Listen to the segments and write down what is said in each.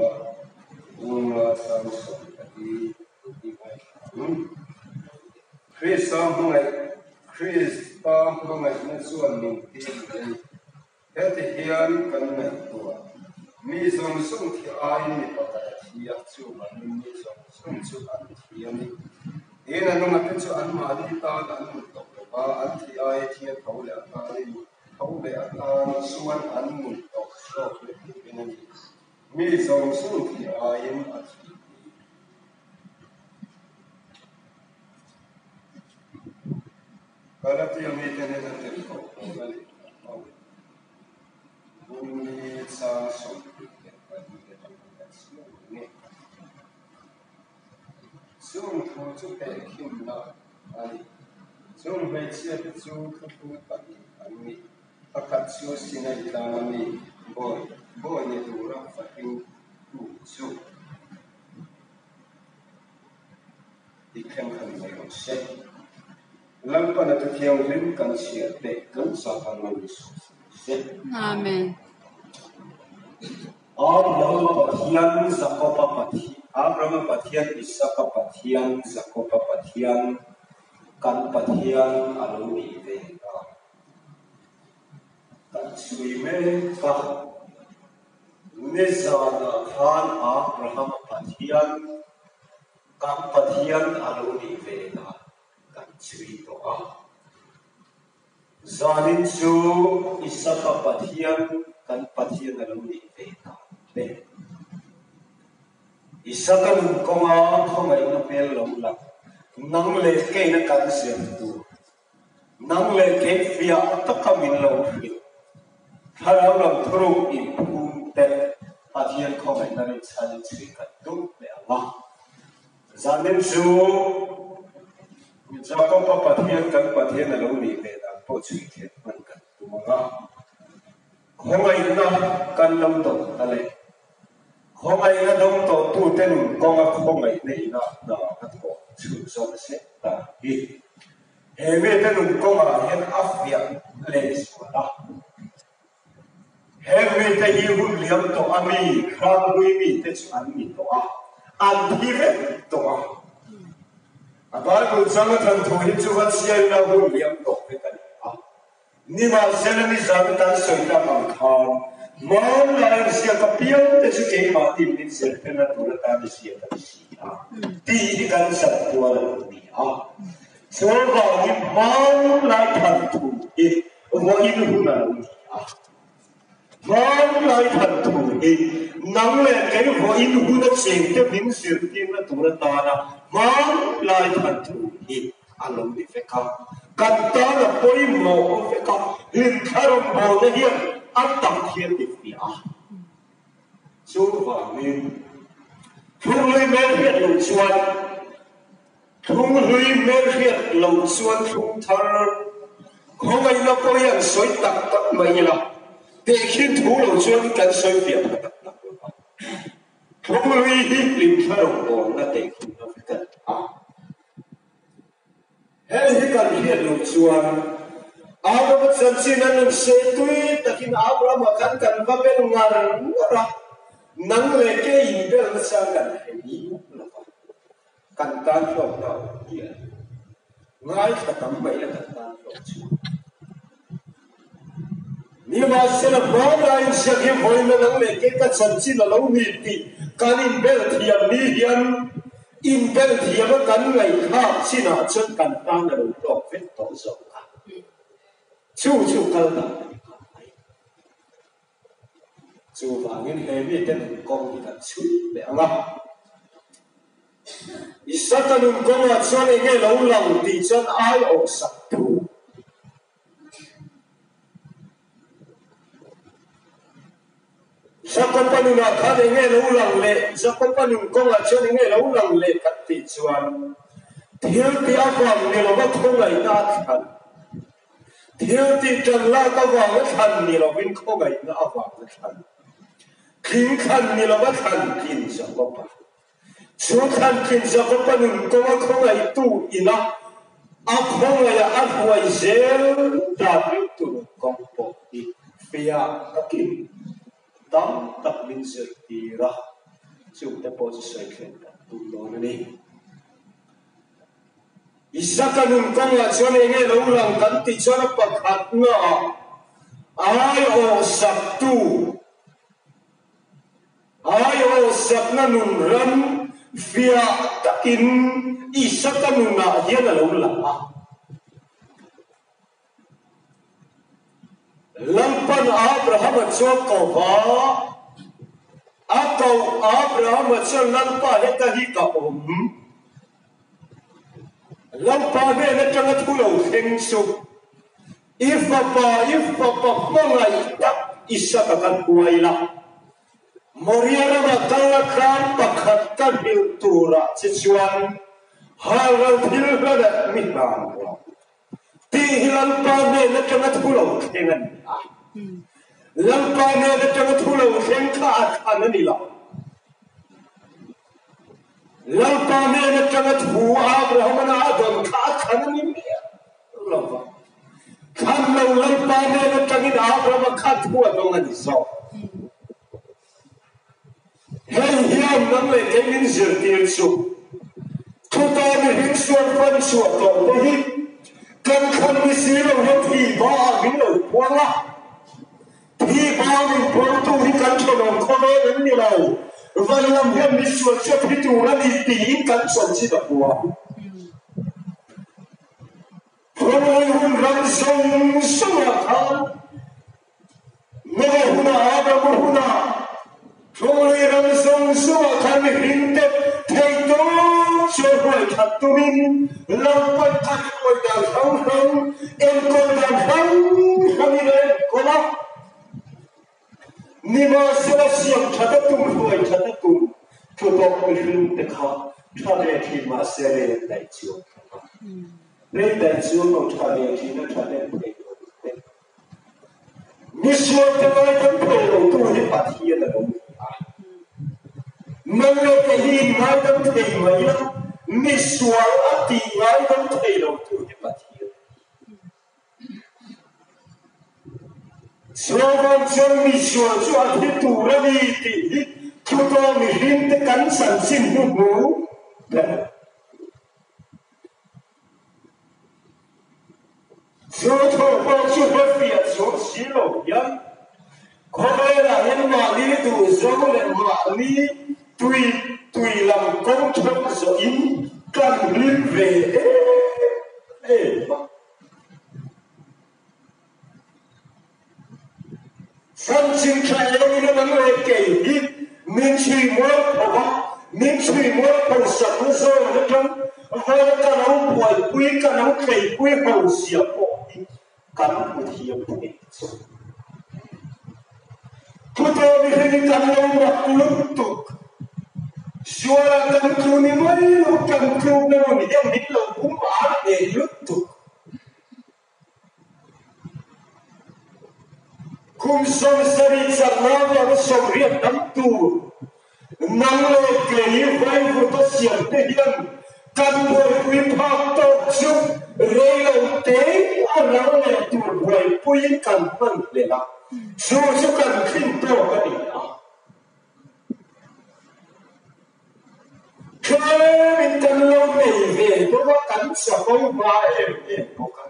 a, Bunga chang 14 i ngaithla ang. Krista hmangaih Krista hmangaihna chuan min ti lui a ni. Heti hian kan ngaihtuah, mi zawng zawng thi aiin mi pakhat a thi a, chuvangin mi zawng zawng chu an thi a ni. Tin, a nungate chu anmahni tan an nun tawh lo va, an thi aia thian tho leh atanin tho leh atan chuan an nun tawh zawk leh turin a ni. Mi zawng zawng thi aiin a thi hi. Galatia mite hnena tirhkoh pawl a nih tak ho. Bungli chang 24 atangin kan chhiar ang e. Chung thu chu tehkhinna a ni. Chung hmeichhiate chu thuthlung pahnih an ni. Pakhat chu Sinai tlanga mi bawi bawi ni tura fahringtu chu tih thleng kha ni mai rawh se. Lalpan a thu thianghlim kan chhiar te kan zahpan man ni suh se. Amen. Abrahama Pathian, Jakoba Pathian, Abrahama Pathian, Isaka Pathian, Jakoba Pathian, kan Pathian a lo nih ve ta. Kan chhui mek a, nizanah khan Abrahama Pathian, kan Pathian a lo nih ve ta kan chhui tawh a. Zanin chu Isaka Pathian kan Pathian a lo nih ve ta te. Isaka nun kawnga khawngaihna hmel lo lang, nang leh keina kan zir tur Nang leh kei fiah taka min lo hrilh. Thlarau lam thuruk inphum te Pathian khawngaihna rinchhan in chhui kan tum leh ang a. Zanin chu Jakob-a Pathian kan Pathian a lo nih ve dan pawh chhui thiam hman kan tum ang a. Khawngaihna kan lo dawng ta leh khawngaihna dawng tawhtute nun kawnga khawngaihna ina hna a thawh chhunzawm zet ta hi. He mite nun kawngah hian a fiah leh zual a. Heng mite hi hun liam tawh a mi hranghlui mite chu an ni tawh a, an thi vek tawh a. A Bible changa thanthu hi chu va chhiaina hun liam tawh vek a ni a. Nimahsela nizan kan sawi tak ang khan hmanlai an ziak apiang te chu keimah tin min zirtirna tur atan i ziak a ni si a tih hi kan zantual a lo ni a. Chuvangin hmanlai thanthu hi vawiin hun a lo ni a. Hmanlai thanthu hi nang leh kei vawiin hun a chengte min zirtirna tur atana hmanlai thanthu hi a lo ni vek a. Kan tan a pawimawh vek a, hlimthla rawngbawlna hian a tak hi a ti fiah a. Chuvangin thlunghlui hmel hriat loh chuan Thlunghlui hmelhriat lo chuan thlung thar khawngaihna pawh hi an sawi tak tak mai ila, tehkhin thu lo chuan kan sawi fiah pha tak tak lo va. Thlunghlui hi hlimthla rawngbawlna tehkhinna vek a ni a. Hei hi kan hriat loh chuan Abrahama chanchin an rawn sawi tui takin Abrahama khan kan va bel ngar ngar a, nang leh ke inbelna chuan kan hre miah lo va. Kan tan hlawkna a awm tih a ni. Ngaithla tam mai la kan tan hlawk chu. Nimahsela hmanlaiin ziak hi vawiin a nang leh kei ka chanchin a lo ni tih kan inbel thiam ni hian inbel thiam a kan ngaihthlak chinah chuan kan tan a lo hlawk vek tawh zawk a. Chu chu kal dan a ni nghal mai. Chuvangin he mite nun kawng hi kan chhui leh ang a. Isaka nun kawngah chuan eng nge lo lang tih chuan aiawh sak thu. Jakoba nunah khan eng nge lo lang leh Jakoba nun kawngah chuan eng nge lo lang leh kan tih chuan thil tih avang ni lova khawngaihna a thlan. Thil tih ṭan lak avanga thlan ni lovin khawngaihna avanga thlan, tling thlan ni lova thlan tlin Jakob-a. Chu thlan tlin Jakob-a nun kawnga khawngaihtu ina a khawngaiha a hruai zel dan ringtu nun kawng pawh hi fiah takin tam tak min zirtir a. Chungte pawh chu sawi thlen kan tum dawn a ni. Isaka nun kawngah chuan eng nge lo lang kan tih chuan a pakhatnaah aiawh saktu, aiawh sakna nun ram fiah takin Isaka nunah hian a lo lang a. Lalpan Abrahama chu a ko va, a koh Abrahama chuan Lalpa heta hi ka awm. Lalpa hnen atanga thu lo thleng chu, I fapa, i fapa hmangaih tak Isaka kan hruai la. Moria rama kal atang pakhat ka hrilh turah che chuan halral thil hlanah mi hlan rawh. Tih hi Lalpa hnen atanga thu lo thleng a ni a. Lalpa hnen atanga thu lo thleng kha a thlan a ni lo. Lalpa hnen atanga thu Abraham-a a dawn kha a thlan a ni miah lo va. Thlan lo Lalpa hnen atangin Abraham-a kha thu a dawng a ni zawk. Hei hian nang leh kei min zirtir chu, Thuta mihring sual fan chhuah tawh te hi kan thlan ni si lo hian thi ba ah min lo puang a, thi ba min puangtu hi kan thenawm khawvel an ni lo, van lam hian mi sual chu a thi tur a ni tiin kan chanchin a puang. Khawlai hun ram zawng zawngah khan Noah hunah, Abrahama hunah, Khawlai ram zawng zawngah khan mihringte theihtawp chu hruai that tumin Lalpan a hruai dan hrang hrang, enkawl dan hrang hrangin a enkawl a. Nimahsela siam that a tum, hruai that a tum thu tawk mihringte kha tha ve thin mahse rei an daih chuang lo a. Rei daih chuang lo tha ve thin a tha hnem thei lo te. Misual te ngaidam thei lo tu hi Pathian a lo ni a. Nang leh kei hi in ngaidam thei mai a, misual a tih ngaidam thei lo tu hi Pathian a ni. Chuvang chuan misual chu a thi tur a ni tih hi thutawng mihringte kan chanchin hnuhnung ber. Chu thu pawh chu hrefiah chuang si lo hian khawvelah hian mahni duhzawng leh mahni tui tui lam kawng thawk zawhin kan hlim ve em em a. Chanchin tha engin a dang leh kei hi min chhui mual pho a, min chhui mual pho sakna zawn atang vana ka lo buaipui, ka lo tleipui ho zia pawh hi kan hmu thiam thei chu. Thutawh mihring kan lo mak lutuk. Suala kan tlu ni mai lo, kan tlukna nun hian min lo bum ar hneh lutuk. Kum 70 chakna vanga 80 dam tur nang leh kei vaivut a siam te hian kan buaipui phak tawk chu rei lo te a ral leh tur buaipuiin kan hman hlel a, chu chu kan thlin tawk a ni a. Tlemin kan lo nei ve bawk a, kan chapo hma em em bawk a.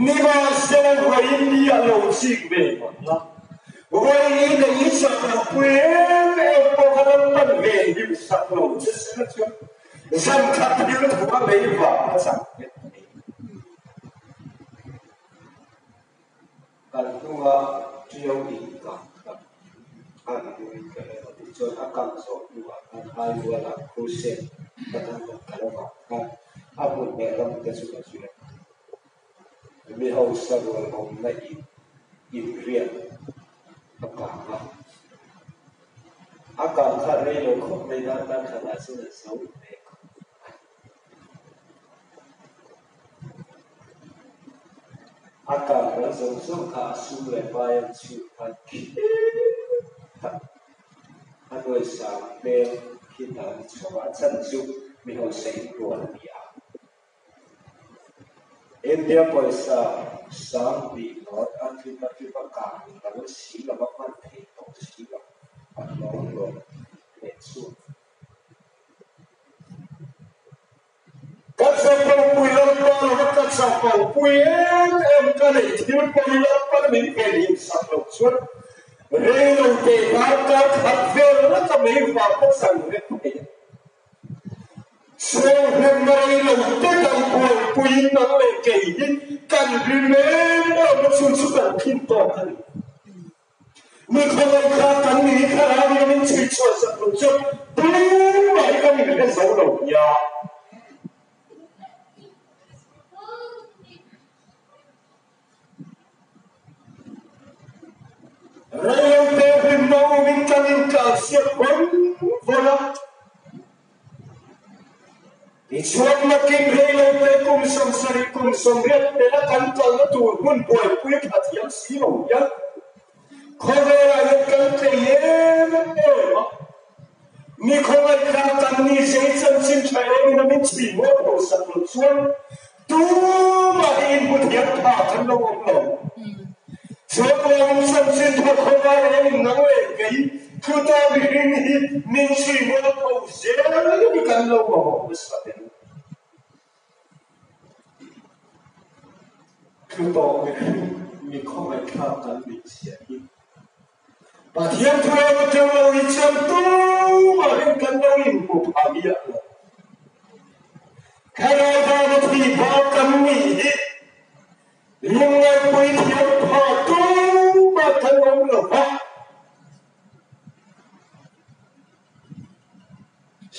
Nimahsela vawiin ni a lo chik ve ngawt a, vawiin a i chaklohpui em em pawh kha ram pan ve hlim sak lo che sela chuan zan khat thil thu a lei vang a chak nghet thei. Kan hnunga ṭiau in kang kha a hnuin ka en a tih chuan a kang zawh hnuah khan Aizawl-ah crusade ka tan kan kal avang khan a hmun leh ram te chu ka zui a. Mi hausa rual awmna in inriat a kang a. A kang kha rei lo khawp mai darkar khatah chuan a zo ve khawp mai. A kang ral zawng zawng kha a sum leh vai an chhut khan khir tak a nuai sang hmel khi ta a ni chho a, a chan chu mi hausa in rual a ni a. India pawisa 20,000 note a tlip a tlip a kang ral si lo a hman thei tawh si lo a hlawm hlawm. chhuak. Ka chapopui Lalpa lova ka chapopui em em ka neih thil pawh Lalpan min venhim sak loh chuan rei lo te darkar khat vel laka mei vang ka chan vek thei a. Chhuanghnemna rei lo te kan buaipuiin nang leh kei hi kan rim em em a chu chu kan khin tawk a ni. Mi khawngaih kha kan ni hi thlarau in min chhui chhuah sak lo chu tumah hi kan inhre zo lo nia. Reilote hlimna umin kan intlansiak vawn vawn a. Tichuan nakin reilote kum 70 kum 80 pela kan kalna tur hmun buaipui tha thiam si lo hian khawvelah hian kan tlei em em a. Mi khawngaihna kan ni zei chanchin tha em in a min chhui mawi lo sak lo chuan tumah hi inhmu thiam tha kan lo awm lo. Chuan ruangin chanchin tha khawngai em in nang leh kei thuta mihring hi min chhui mawi tho zel hi kan lo mamawh nasa tel. Thutawh mihring mi khawngaihthlak kan nih zia hi Pathian thu eng atang lo i chuan tumah in kan lo inhmu pha miah lo. Thlarau dana thi bak kan nih hi lungngaihpui thiam pha tumah kan awm lo va.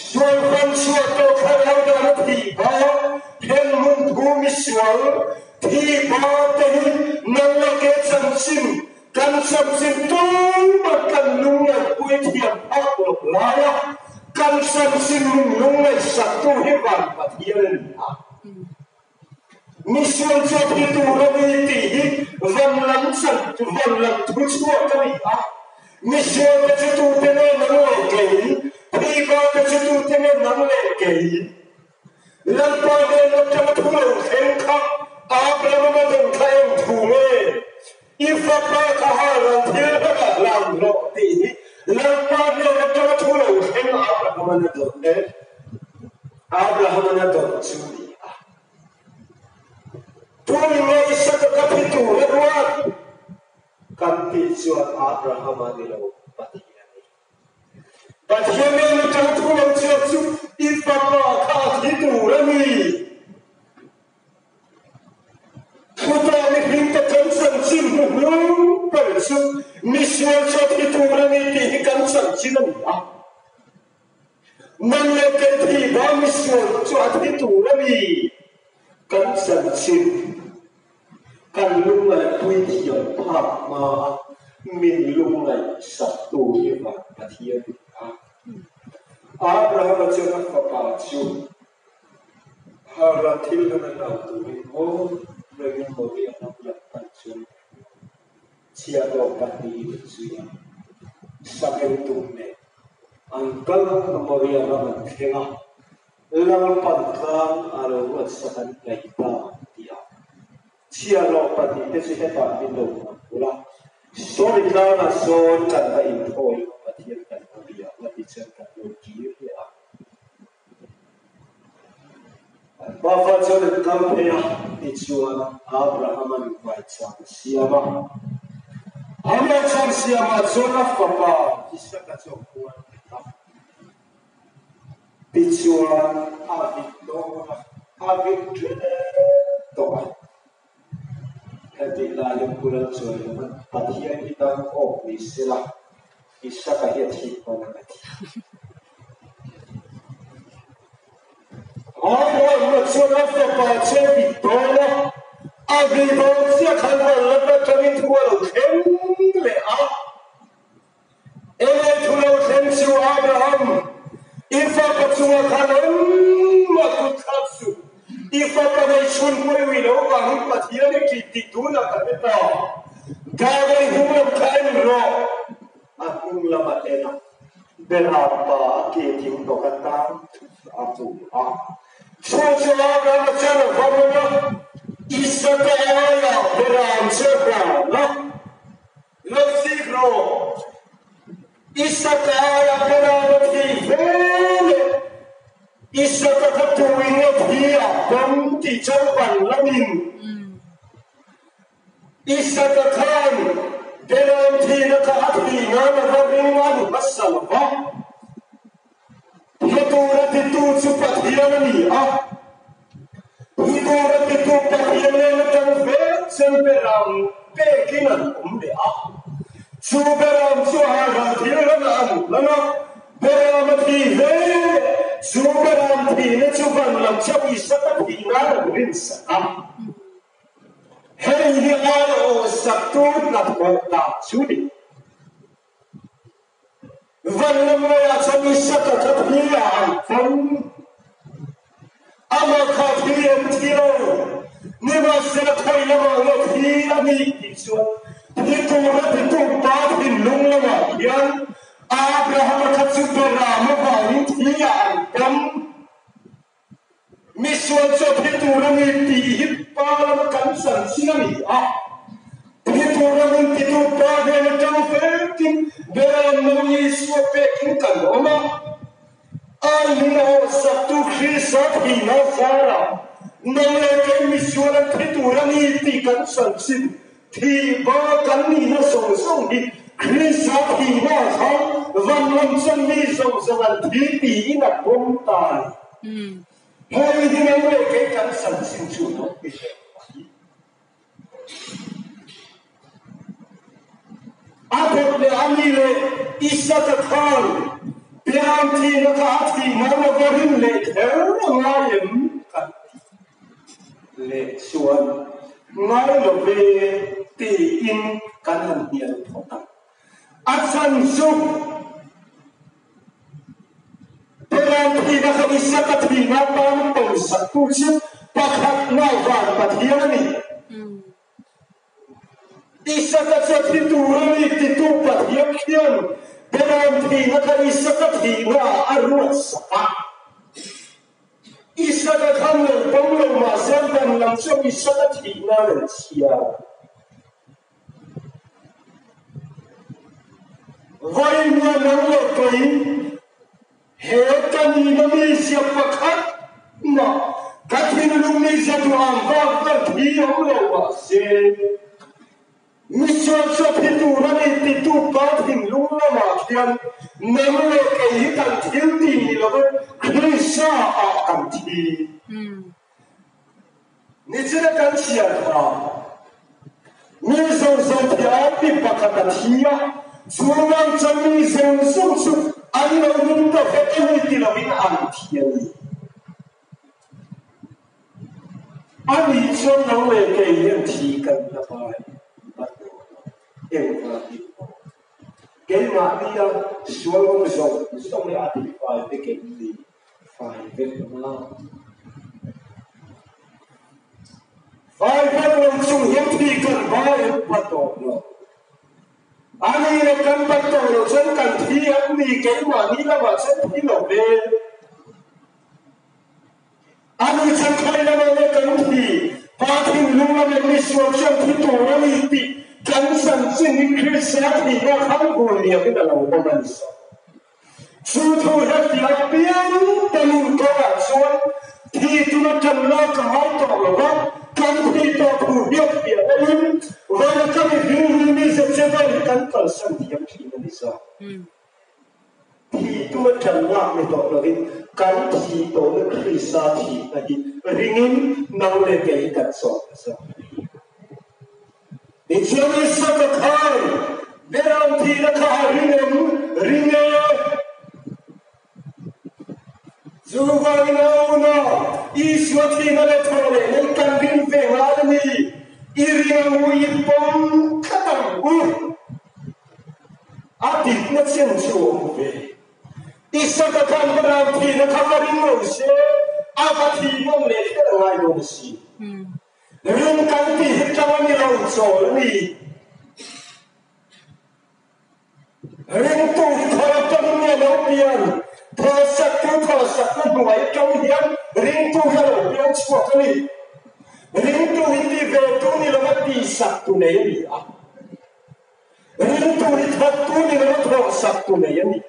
Sual hman chhuah tawh thlarau dana thi bak then hmun thu misual thi bak te hi nang leh ke chanchin kan chanchin tumah kan lungngaihpui thiam phak loh laia kan chanchin min lungngaihsaktu hi van Pathian a ni a. Misual chu a thi tur a ni tih hi van lam chan van lam thu chhuak a ni a. Misual te chu tute nge nang leh kei? Phiba te chu tute nge nang leh kei? Lalpa hnen atanga thu lo thleng kha Abraham a dawn kha eng thu nge? I fapa kha Haran thil hlakah hlan rawh tih hi Lalpa hnen atanga thu lo thleng Abraham-an a dawn e. Abraham-an a dawn chu ni a. Tun nge Isaka ka thi tur a ruat? Kan tih chuan Abraham-a ni lo Pathian a ni. Pathian hnen atanga thu lo chhiat chu i fapa kha a thi tur a ni. Chutah mihringte kan chanchin hmu hlung ber chu misual chu a thi tur a ni tih hi kan chanchin a ni a. Nang leh kei thi ba misual chu a thi tur a ni. Kan chanchin kan lungngaihpui thiam phak hma a min lungngaihsaktu hi van Pathian a ni a. Abrahama chuan a fapa chu Hara thil hlan a hlau turin maw rengin Moria ram lam pan chuan chhiahhlawh pahnihin an zui a, Sakel tum nen an kal a Moria ram an thleng a, Lalpan tlang a lo ruatsak an ngaih ta an ti a. Chhiahhlawh pahnihte chu hetah min lo hmuh bul a, sawi tlangah sawn kan va inthawi a, Pathian kan va bia a ti chuan kan lo kir leh a. Pafa chuan an kal phei a, tichuan Abraham-a'n vaichang a siam a. A vaichang siamah chuan a fapa Isaka chu a kual bet a. Tichuan a vit dawn a, a vit ṭep tawh a. Hetih laiin Pu Lalchuailova'n Pathian hi dang awk ni sela, Isaka hi a thih hman ang a ti. Abraham-a chuan a fapa chu a vit dawn a, a vih dawn chiah khan van lam atangin thu a lo thleng leh a. Enge thu lo thleng chu Abraham, i fapa chungah khan engmah kut thlak suh, i fapa nei chhun pawi ui lo vangin Pathian i ṭih tih tunah ka hre ta. Dave i hnung lam kha en rawh. A hnung lam a en a, Berah pa a ke ding bawk a tang thut a hmu a. Chu chu Abraham a chuan a va rawn a, Isaka aiah Berah chu a hlan a. Lo chik rawh. Isaka aia Berah a thi. veleh Isaka kha tuin nge thi a pawm tih chuan van lamin Isaka khan Beram thihna kha a thih nan a va ring a ni hmasa lo va. Thi tura titu chu Pathian a ni a. Thi tura titu Pathian nen atang vek chuan Beram pekin an awm leh a. Chu Beram chu a ral thil hlanah an hlan a, Beram a thi hle leh chu Beram thihna chu van lam chauh Isaka thih nan an rinsak a. Hei hi aiawh saktu hnathawh dan chu ni. Van lam ngaiah chuan Isaka kha thi ah an pawm. Amah kha thi an thi lo. Nimahsela khawi lamah nge thi a nih tih chuan thi tura titu pa thinlung lamah hian Abrahama kha chu Beram avangin thi ah an pawm. Misual chu a thi tur a ni tih hi pa lama kan chanchin a ni a. Thi tur a min titu pa hnen atang feltin Beram no Isua pekin kan awm a. Ai min awh saktu Krista thihna zarah nang leh kei misual an thi tur a ni tih kan chanchin Thih ba kan nihna zawng zawng hi Krista thihna khan van lam chuan mi zawng zawng an thi tiin a pawm ta a ni. Hei hi nang leh kei kan chanchin chu lo ti hle mai. A dawt leh a ni leh Isaka khan Beram thihna kha a thih nan a va rin leh kher a ngai em kan ti. Leh chuan ngai lo ve tiin kan han hnial phawt ang. A chhan chu Beram thihna kha Isaka thihna atan pawmsaktu chu pakhat ngai van Pathian a ni. Isaka chu a thi tur a ni titu Pathian khian Beram thihna kha Isaka thihna ah a ruatsak a. Isaka khan lo pawm lo mahse van lam chuan Isaka thih nan an chhiar. Vawinia nang leh kei he ka nihna mizia pakhat mah ka thinlung mizia duham vak vel thi awm lo mahse, Misual chu a thi tur a ni titu pa thinlung lamah khian nang leh kei hi kan thil tih ni lovin Krista ah kan thi. Nichina kan chhiar kha mi zawng zawng thiam mi pakhat a thi a, chu nang chuan mi zawng zawng chu an lo nung ta vek a ni ti lovin an thi a ni. A nih chuan nang leh kei hian thi kan la pai a hlawh lo. Engvangin maw? Keimahni a sual awm zawng zawng leh a ti fai vek em ni? Fai vek lo. Fai vek lo chung hian thi kan pai em pa tawh lo. A nih leh kan bat tawh lo chuan kan thi em ni? Keimahni lamah chuan thi lo ve. A nu chuan khawi lamah nge kan thi, Pa thinlung lamah misual chuan thi tur a ni tih kan chanchin hi Krista thihna khan hul liamin a lo awm a ni sawm. Chu thu hetiang piang tanin kawngah chuan thi tuna tan lak a ngai tawh lo va, kan thi tawh thu hriat fiah deuhin vana kan i rilru mi zet zet a kan kalsan thiam thin a ni zawk. Thihtu a ṭan lak ni tawh lovin kan thih tawhna Krista thihna hi ringin nang leh kei hi kan chawm ta zawk a ni. Tichuan Isaka khan Beram thihna kha a ring em? Ring e! Chuvangin a una Isua thihna leh thawh leh nei kan ring ve ngai a ni. I ring ang u, i pawm tlat ang u. A dikna chen chu a awm ve. Isaka khan va ram thihna kha va ring lo se, a va thih nawm leh kher a ngai dawn a si. Ring kan tih hi tang a ni lo, chawl a ni. Ringtu hi thaw atangin nge lo pian? Thawsaktu thawsakna hnuai atang hian ringtu hi a lo piang chhuak a ni. Ringtu hi ti ve tu ni lova tihsak tu nei a ni a. Ringtu hi thawktu ni lova thawhsak tu nei a ni.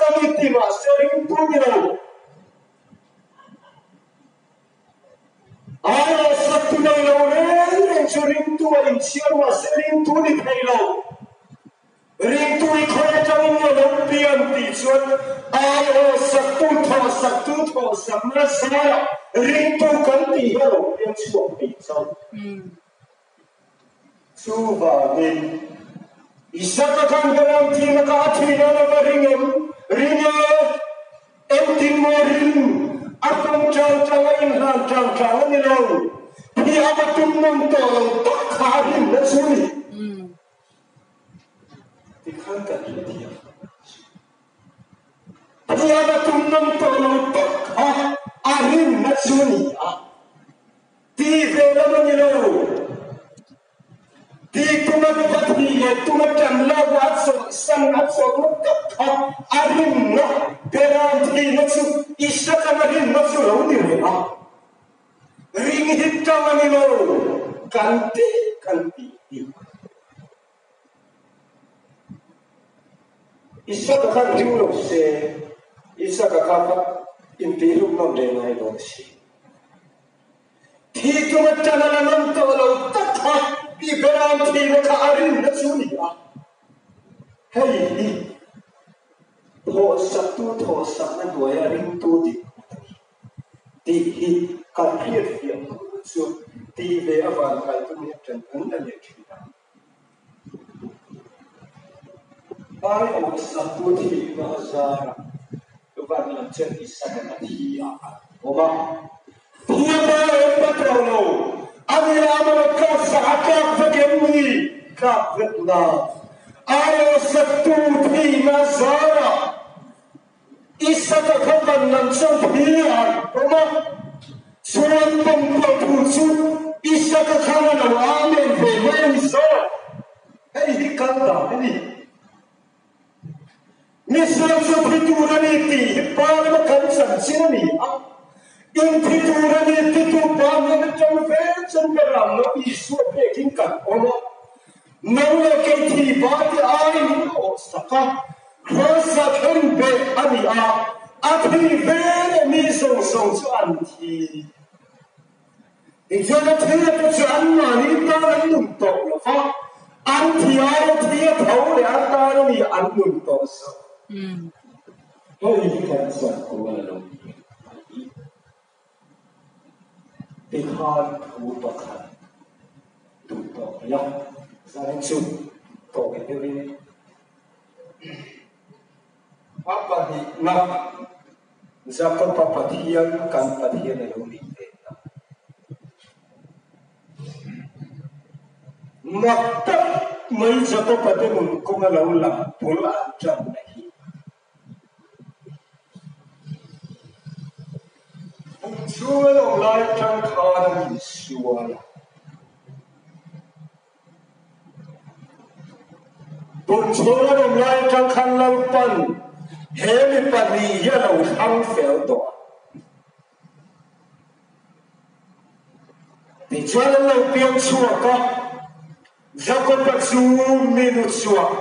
ka ni ti mahse ringtu ni lo. Aia saktu nei lo reng reng chu ringtu a inchhiar mahse ringtu ni thei lo. Ringtu i khawi atangin nge lo pian tih chuan aia saktu thawh saktu thawh sakna zaiah ringtu kan tih hi a lo piang chhuak thei chauh. Chuvangin, Isaka khan Beram thihna kha a thih nan a va ring em? Ring e! Engtin maw ring? A tum tang tang a inhlan tang tang a ni lo. Thi a va tum nawn tawh lo tak kha a rinna chu a ni. Tikhan kan hrethiam chu. Thi a va tum nawn tawh lo tak kha a rinna chu a ni a. Ti ve lam a ni lo. Ti tuma va thi leh tuma ṭan lak a chawlhsan a chawlhna tak kha a rinna beram thihna chu Isaka a rinna chu lo ni reng a. Ring hi ṭang a ni lo, kan ti kan ti hi. Isaka khan ring lo se, Isaka kha kha intihhlum nawm leh ngai dawn si. Thi chunga ṭan a la nawm tawh lo tak kha i beram thihna kha a rinna chu a ni a. Hei hi thawhsaktu thawhsakna hnuaia ringtu dik hmun a ni tih hi kan hriatfiah hmun chu tih ve avang kaitu hi ṭan an la leh ṭhin a. Aiawhsaktu thihna a zarah van lam chen Isaka ka thi ah an awm a. Thiam a em ta tawh lo, a ni a maw tlak sak a tlak vek em ni? Tlak vek la. Aiawhsaktu thihna a zarah Isaka kha van lam chuan thi ah an awm a. Chuan pawmpawh thu chu Isaka khan a lo Amen ve mai a ni zawk. Hei hi kal dan a ni. Misual chu thi tur a ni tih hi pa lama kan chanchin a ni a. In thi tur a ni titu pa hnen atang ve chuan beram lo Isua pekin kan awm a. Nang leh kei thi ba te aiin min awhsak a, Krista khen beh a ni a, a thi ve leh mi zawng zawng chu an thi. Tichuan a thil te chu anmahni tan an nun tawh lo va, an thi aia thi a tho leh a tan a ni an nun tawh zawk. Hei hi kan chuan kawl a lo ni mai. Tikhan thu pakhat duh tawh mai a, zanin chu tawh deuhin a pahnihna. Jakoba Pathian kan Pathian a lo nih ve ta. Mak tak mai Jakoba te nun kawng a lo lang bul an tan na hi. Pum chhung a lo lai tang khan an insual a. Pum chhung an awm lai atang khan Lalpan he mi pahnih hi a lo thlang fel tawh a. Tichuan an lo piang chhuak a, Jakob-a chu mi nu chhuak,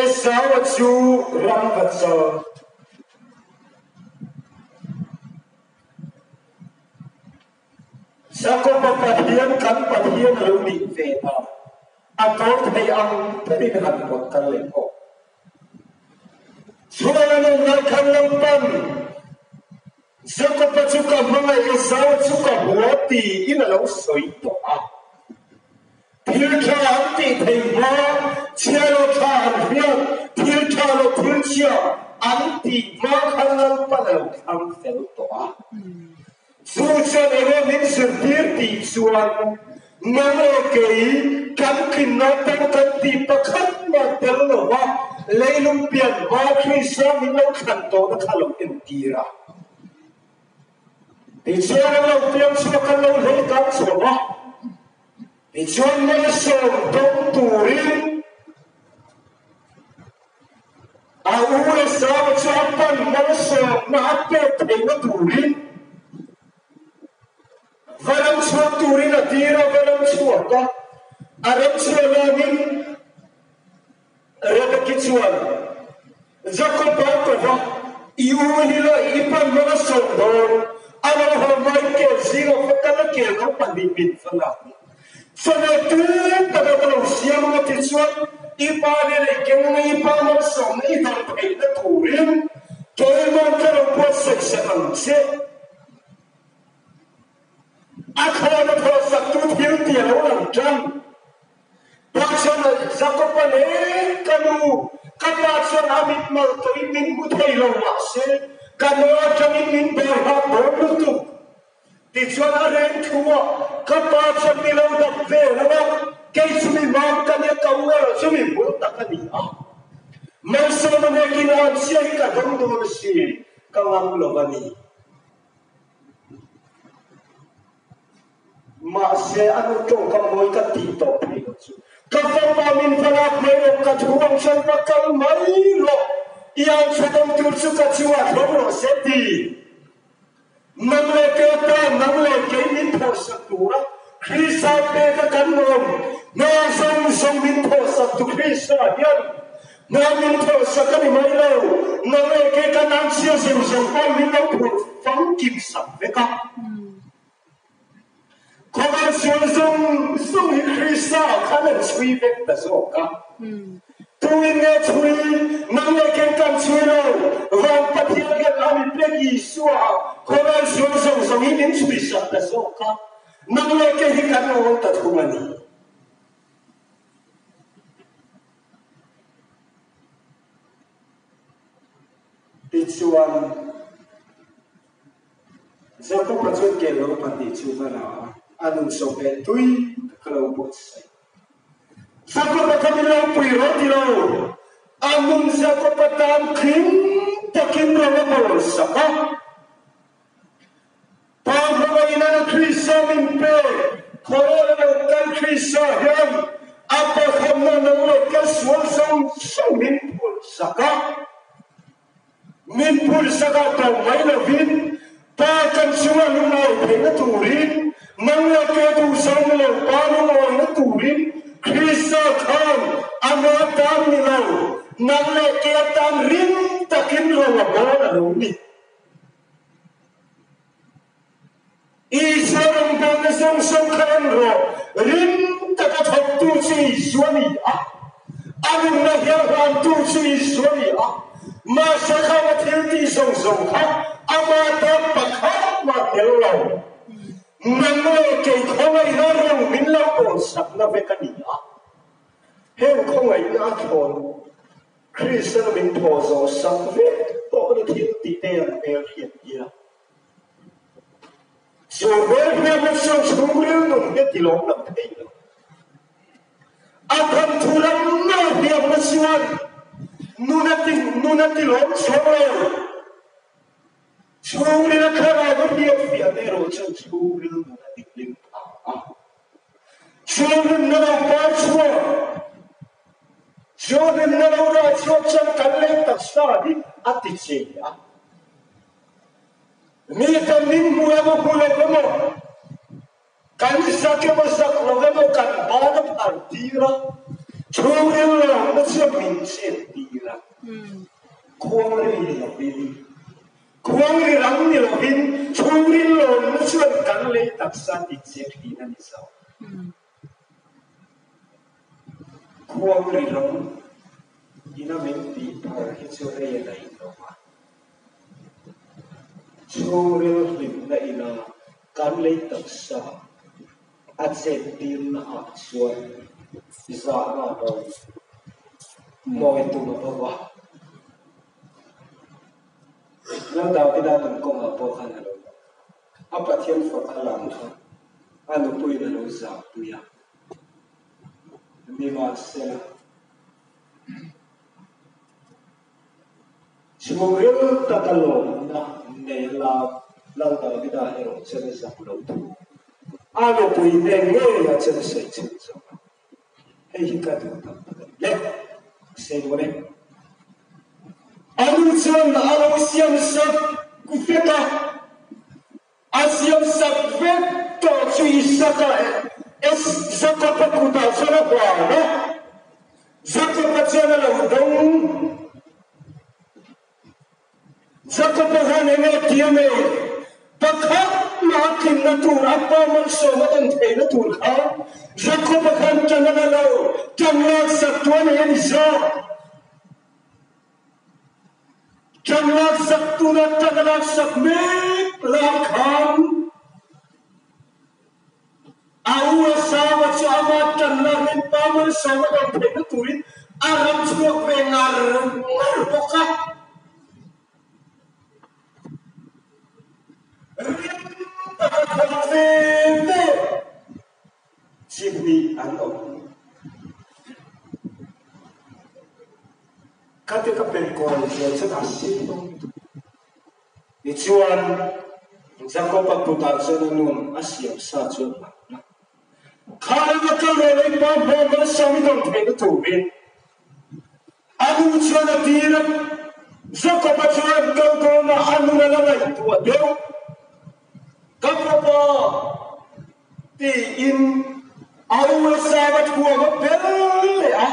Esau-a chu ramvachal. Jakob-a Pathian kan Pathian a lo nih ve ta, a tawi thei ang berin han pawt kal leh pawh. Chuan an awm lai khan Lalpan, Jakob-a chu ka hmangaih, Esau-a chu ka hua tiin a lo sawi tawh a. Thil tha an tih thei hma, chhia lo tha an hriat, thil tha lo thil chhia an tih hma khan Lalpan a lo thlang fel tawh a. Chu chuan enge min zirtir tih chuan nang leh kei kan tlinna tan kan tih pakhat mah tel lo va, leilung pian hma Krista min lo thlan tawhna kha lo entir a. Tichuan an lo piang chhuak an lo hlei kang chhuak a, tichuan malsawm dawng turin a u Esau chu a pan malsawmna a pek theihna turin va ram chhuak turin a tir a, va ram chhuak a, a ram chhuah lamin Rebeki chuan Jakob-a ko va, I u hi la i pan hmang a sawm dawn, a lo haw hmain kel zinga va kal a kel kha pahnih min va lak ni. Chawhmeh tui taka ka lo siam ang a ti chuan i pa nen i keng ang a, i pa malsawmna i dawr theihna turin keimah ka lo buatsaih sak ang che. A thlawna thawhsaktu thil ti a lo lang tan. Pa chuan Jakob-a leh ka nu, ka pa chuan a mitmal tawhin min hmu thei lo mahse ka nu atangin min ber hak dawn lutuk. Tichuan a reng thu a, ka pa chuan mi lo dap ve lo a, kei chu mi mam ka nia ka u erawh chu mi bul tak a ni a. Malsawma hnekin an chiah hi ka dawng dawn asin, ka ngam lo a ni. Mahse, a nu tawngkam mawi ka tih tawh phei lo chu. Ka fapa min va lak mai rawh, ka thu ang chuan va kal mai rawh, i an chhawm tur chu ka chungah thlawm rawh se ti. Nang leh kei tan, nang leh kei min thawhsak tura Krista peka kan awm, hna zawng zawng min thawhsak tu Krista hian hna min thawhsak a ni mai lo, nang leh kei kan anchhia zawng zawng pawh min lo phurh famkim sak vek a. Khawvel sual zawng zawng hi Krista khan an chhui vek ta zawk a. Tuin nge chhui? Nang leh kei kan chhui lo. Van Pathian hian a mi pek Isua ah khawvel sual zawng zawng hi min chhui sak ta zawk a. Nang leh kei hi kan awl ta thung a ni. Tichuan. Jakob-a chuan kel lo pahnih chu va la a, a nun sawhmeh tui tak a lo buatsaih. Jakob-a kha min lo pui rawh ti lo, a nun Jakob-a tan hlim takin ro a bawl sak a. Pa hmangaihna na Krista min pe, khawvel a lo kal Krista hian a pakhatna nang leh ka sual zawng zawng min phurh sak a. Min phurhsak ah tawh mai lovin Pa kan chunga lungawi theihna turin, nang leh ke duhzawm lo Pa lungawina turin Krista khan ama tan ni lo, nang leh ke atan ring takin ro a bawl a lo ni. Isua rawngbawlna zawng zawng kha en rawh, ring taka thawktu chu Isua a ni a, a nunna hial hlantu chu Isua a ni a, mahse khang a thil tih zawng zawng kha ama tan pakhat mah tel lo. Nang leh kei khawngaihna rawng min lo bawlsakna vek a ni a, heng khawngaihna a thlawn Kristian min thaw zawh sak vek tawhna thil tih te an hmelhriat tir a. Chu hmelhriatna chuan chhungril nun hi a ti lawm lo thei lo. A thanthu lam hmelhriatna chuan nun a ti nun a ti lawm chuang lo. Chhungril a thlarau a hriatfiahna erawh chuan chhungril nun a ti hlim pha a. Chhungril lo par chhuak, chhungril lo rah chhuak chuan kan lei taksa hi a ti che a. Mi kan min hmu emaw hmu lo emaw, kan zak emaw zak lo emaw kan ban a phar tir a, chhungril lohna chuan min chet tir a. Khuangri ni lovin, khuangri rang ni lovin chhungril lohna chuan kan lei taksa ti chet thin a ni zo. Khuangri rang ina min tih phar hi chu rei a daih lo a. Chhungril hlimna ina kan lei taksa a chettirna ah chuan zahna a bo, mawi tum a bo va. Lal Davida nun kawngah pawh khan a lo lang a, a Pathian fak a lang kha a nupuiin a lo zahpui a, nimahsela, Chhungril taka lawmna nei a lam Lal Davida erawh chuan a zak lo thung. A nupui hnen ngei ah chuan a sawi chhun zawk a, Hei hi ka duh tak tak a ni le, ka sawi dawn e. A nu chuan a lo siam sak vek a, a siam sak vek tawh chu Isaka Jakob-a kutah chuan a huan a, Jakob-a chuan. chuan a lo dawng. Jakob-a khan eng nge ti a nei? Pakhat mah a tlinna tur, a pa malsawm a dawn theihna tur kha Jakob-a khan ṭan a la lo, ṭan laksak tu a nei a ni zawk. Ṭan laksak tuna ṭan a laksak mek lai khan a u Esau-a chu ama ṭan lakin pa malsawm a dawn theihna turin a ram chhuak ve ngar ngar bawk a. Rim taka thawk ve ve chi hnih an awm. Khate ka penkawn hriat chu a sin dawn lutuk. Tichuan, Jakob-a kutah chuan a nun a siam sa chu a hlan a. Kha rama kal rawh lei pa hma malsawm i dawn theihna turin a nu chuan a tir a. Jakob-a chuan kal dawnah a nun a la ngaihtuah deuh. Ka fapa, tiin a u Esau-a thuam a bel leh a.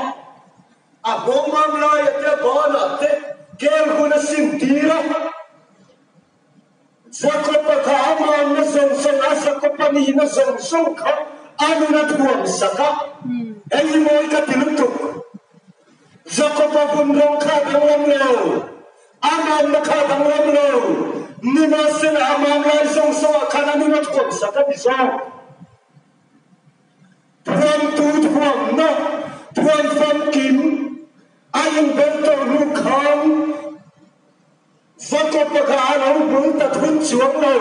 A nghawngmam laia te banah te kel hun a sim tir a. Jakob-a kha a manna zawng zawng, a Jakob-a nihna zawng zawng kha a nun a thuam sak a. Hei hi mawi ka ti lutuk. Jakob-a vun rawng kha a danglam lo, a manna kha a danglam lo, nimahsela a man lai zawng zawngah khan a nun a thuam sak a ni zawk. Thuamtu thuamna thuam famkim a inbel tawh hnu khan Jakob-a kha a lo bul ta thun chuang lo,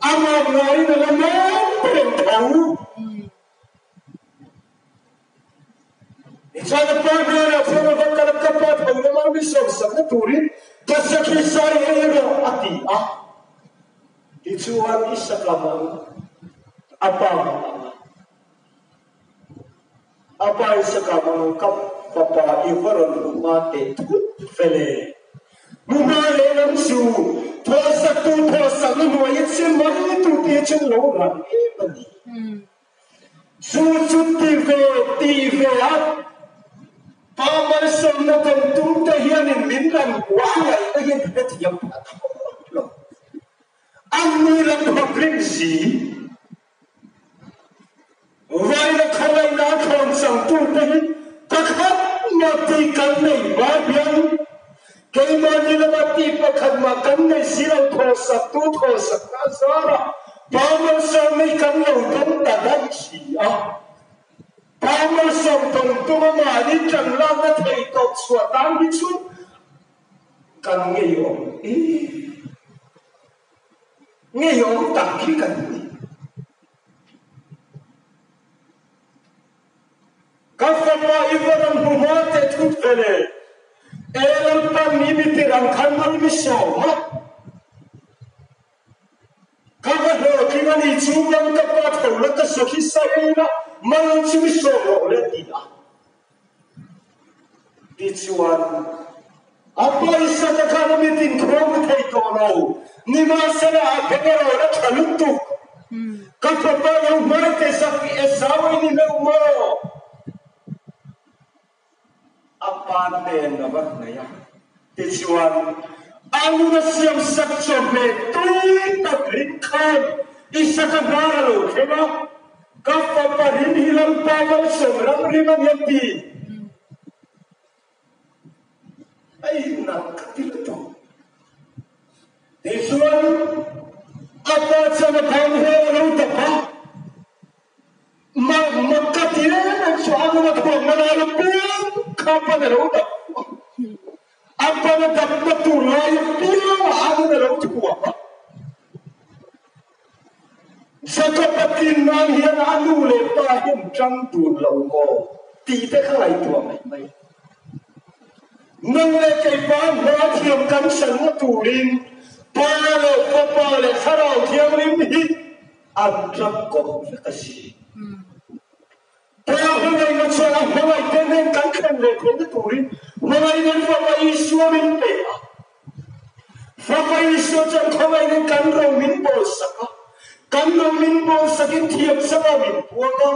a mam ngaiin a la mam reng tho. Tichuan a pa hnenah chuan a va kal a, Ka pa tho lama mi sawmsakna turin ka sakhi sai ei rawh, a ti a. Tichuan Isaka mang a pa mang ang a, a pa Isaka mang ang ka fapa i va rawn hmu hma teh thut fel e. Hmu hma lehlam chu thawhsaktu thawhsakna hnuai i che mai tu te chu lo ran em a ni. Chu chu ti ve ti ve a, pa malsawmna kan tum te hianin min ran buai ngaihna hian hrethiam pha thlawt lo. An ni lam hawk rim si. Vaina khawngaihna a thlawn changtu te hi pakhat mah ti kan nei hma hian keimahni lama ti pakhat mah kan nei si lo thawhsaktu thawhsakna a zara Pa malsawm hi kan lo dawng ta daih si a. Pa malsawm dawng tuma mahni ṭan lakna thei tawp chhuah tan hi chu kan ngeiawm em? Ngeiawm tak hi kan ni. Ka fapa i va ram hmu hma teh thut ve le. E Lalpa mi mi tirang khan mal mi sawm a. Ka va hlawhtling a ni chu ram ka pa tho la ka sakhi sai la mal chu mi sawm rawh le ti a. Tichuan a pawisa te khan a mit inkhawm thei tawh lo. Nimahsela a beng erawh la tha lutuk. Ka fapa lo hmai te zak i Esau i ni meuh maw? A pa hnen a va hnaih a, tichuan a nun a siamsak chawhmeh tui tak rin khan Isaka hnar a lo thleng a, Ka fapa rin hi Lalpa malsawm ram rim a ni a ti. A inang ka ti lutuk. Tichuan a pa chuan a ban hel a lo dap a. Mah mak ka ti em em chu a nuna thuamna lai apiang kha pan a lo dap a, a pan a dapna tur lai apiangah a nun a lo thuam a. Jacob a tlin nan hian a nu leh pa hian ṭang dun lo maw tih te kha ngaihtuah mai mai. Nang leh kei pa hma thiam kan sanna turin Pa leh Fapa leh Thlarau Thianghlim hi An ram kawng vek a si. Pa hmangaihna chuan a hmangaihte nen kan thlen leh theihna turin hmangaihna Fapa Isua min pe a. Fapa Isua chuan khawngaihna kan ro min bawlsak a. Kan ro min bawlsakin thiamsanga min puang a.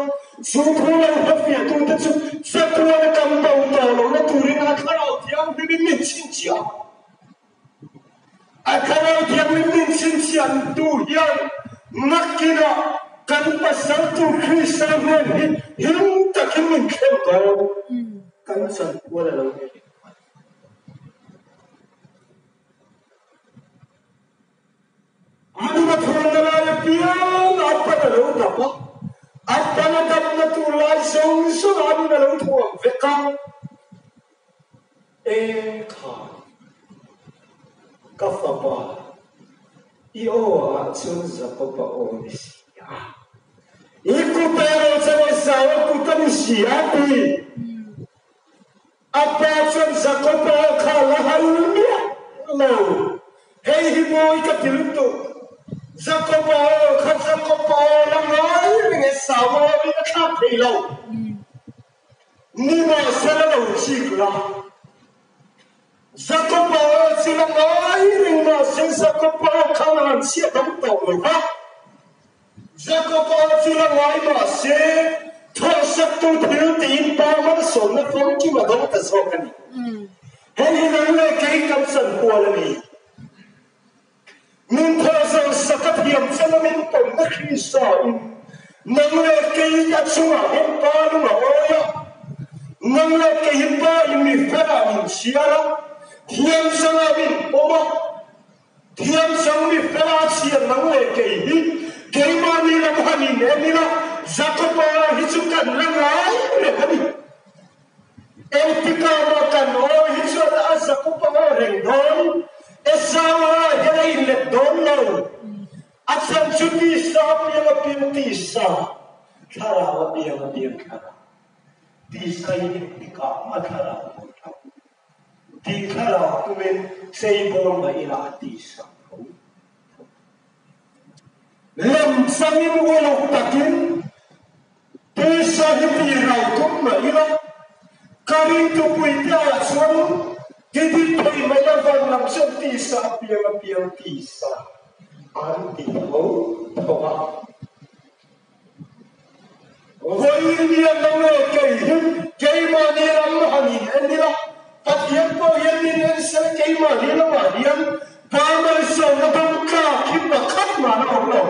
Chu thu lo hmafiahtute chu chatuana kan bo tawh lohna turin a. A Thlarau Thianghlim min chhinchhiahtu hian nakinah kan pasal tur Krista hnen hi him takin min thlen dawn. Kan chanpual a lo ni reng mai. A nuna thuamna lai apiang a pan a lo dap a, a pan a dapna tur lai zawng zawngah a nun a lo thuam vek a. Eng khan ka fapa i aw ah chuan Jakob-a aw ni si a, i kut erawh chuan Esau-a kut a ni si a ti. A pa chuan Jakob-a aw kha a la hal miah lo. Hei hi mawi ka ti lutuk. Jakob-a aw kha Jakob-a aw la ngai reng Esau-a awin a thlak thei lo. Nimahsela lo chik la, Jakoba aw chu la ngai reng mahse Jakoba aw khan a han chhiat dang tawh lo va. Jakoba aw chu la ngai mahse thawhsaktu thil tiin Pa malsawmna famkim a dawng ta zawk a ni. Hei hi nang leh kei kan chanpual a ni. Min thawh zawh sak a thiam chang a min pawmna Krista in nang leh kei a chungah hian Pa lung a awi a, nang leh kei hi Pa in mi felah min chhiar a, thiam changah min pawm a, thiam chang mi fela a chhiar nang leh kei hi keimahni lam han in en ila Jakoba hi chu kan la ngai reng a ni. Engtikah mah kan aw hi chuan a Jakob a aw reng dawn, Esau a hian a inlet dawn lo. A chhan chu tisa apiang apiang tisa, thlarau apiang apiang thlarau. Tisa hi engtikah mah thlarau dawn lo. Tih thlarau tumin cheibawl mah ila a tisa tho tho. Lem changin uluk takin Pawisa hi ti rau tum mah ila, ka ringtupui te ah chuan ti dik thei mai a van lam chuan tisa apiang apiang tisa an ti tho tho a. Vawiin hian nang leh kei hi keimahni lam han in en ila, Pathian pawh hian min en sel keimahni lamah hian Pa malsawmna dawng tlak hi pakhat mah la awm lo.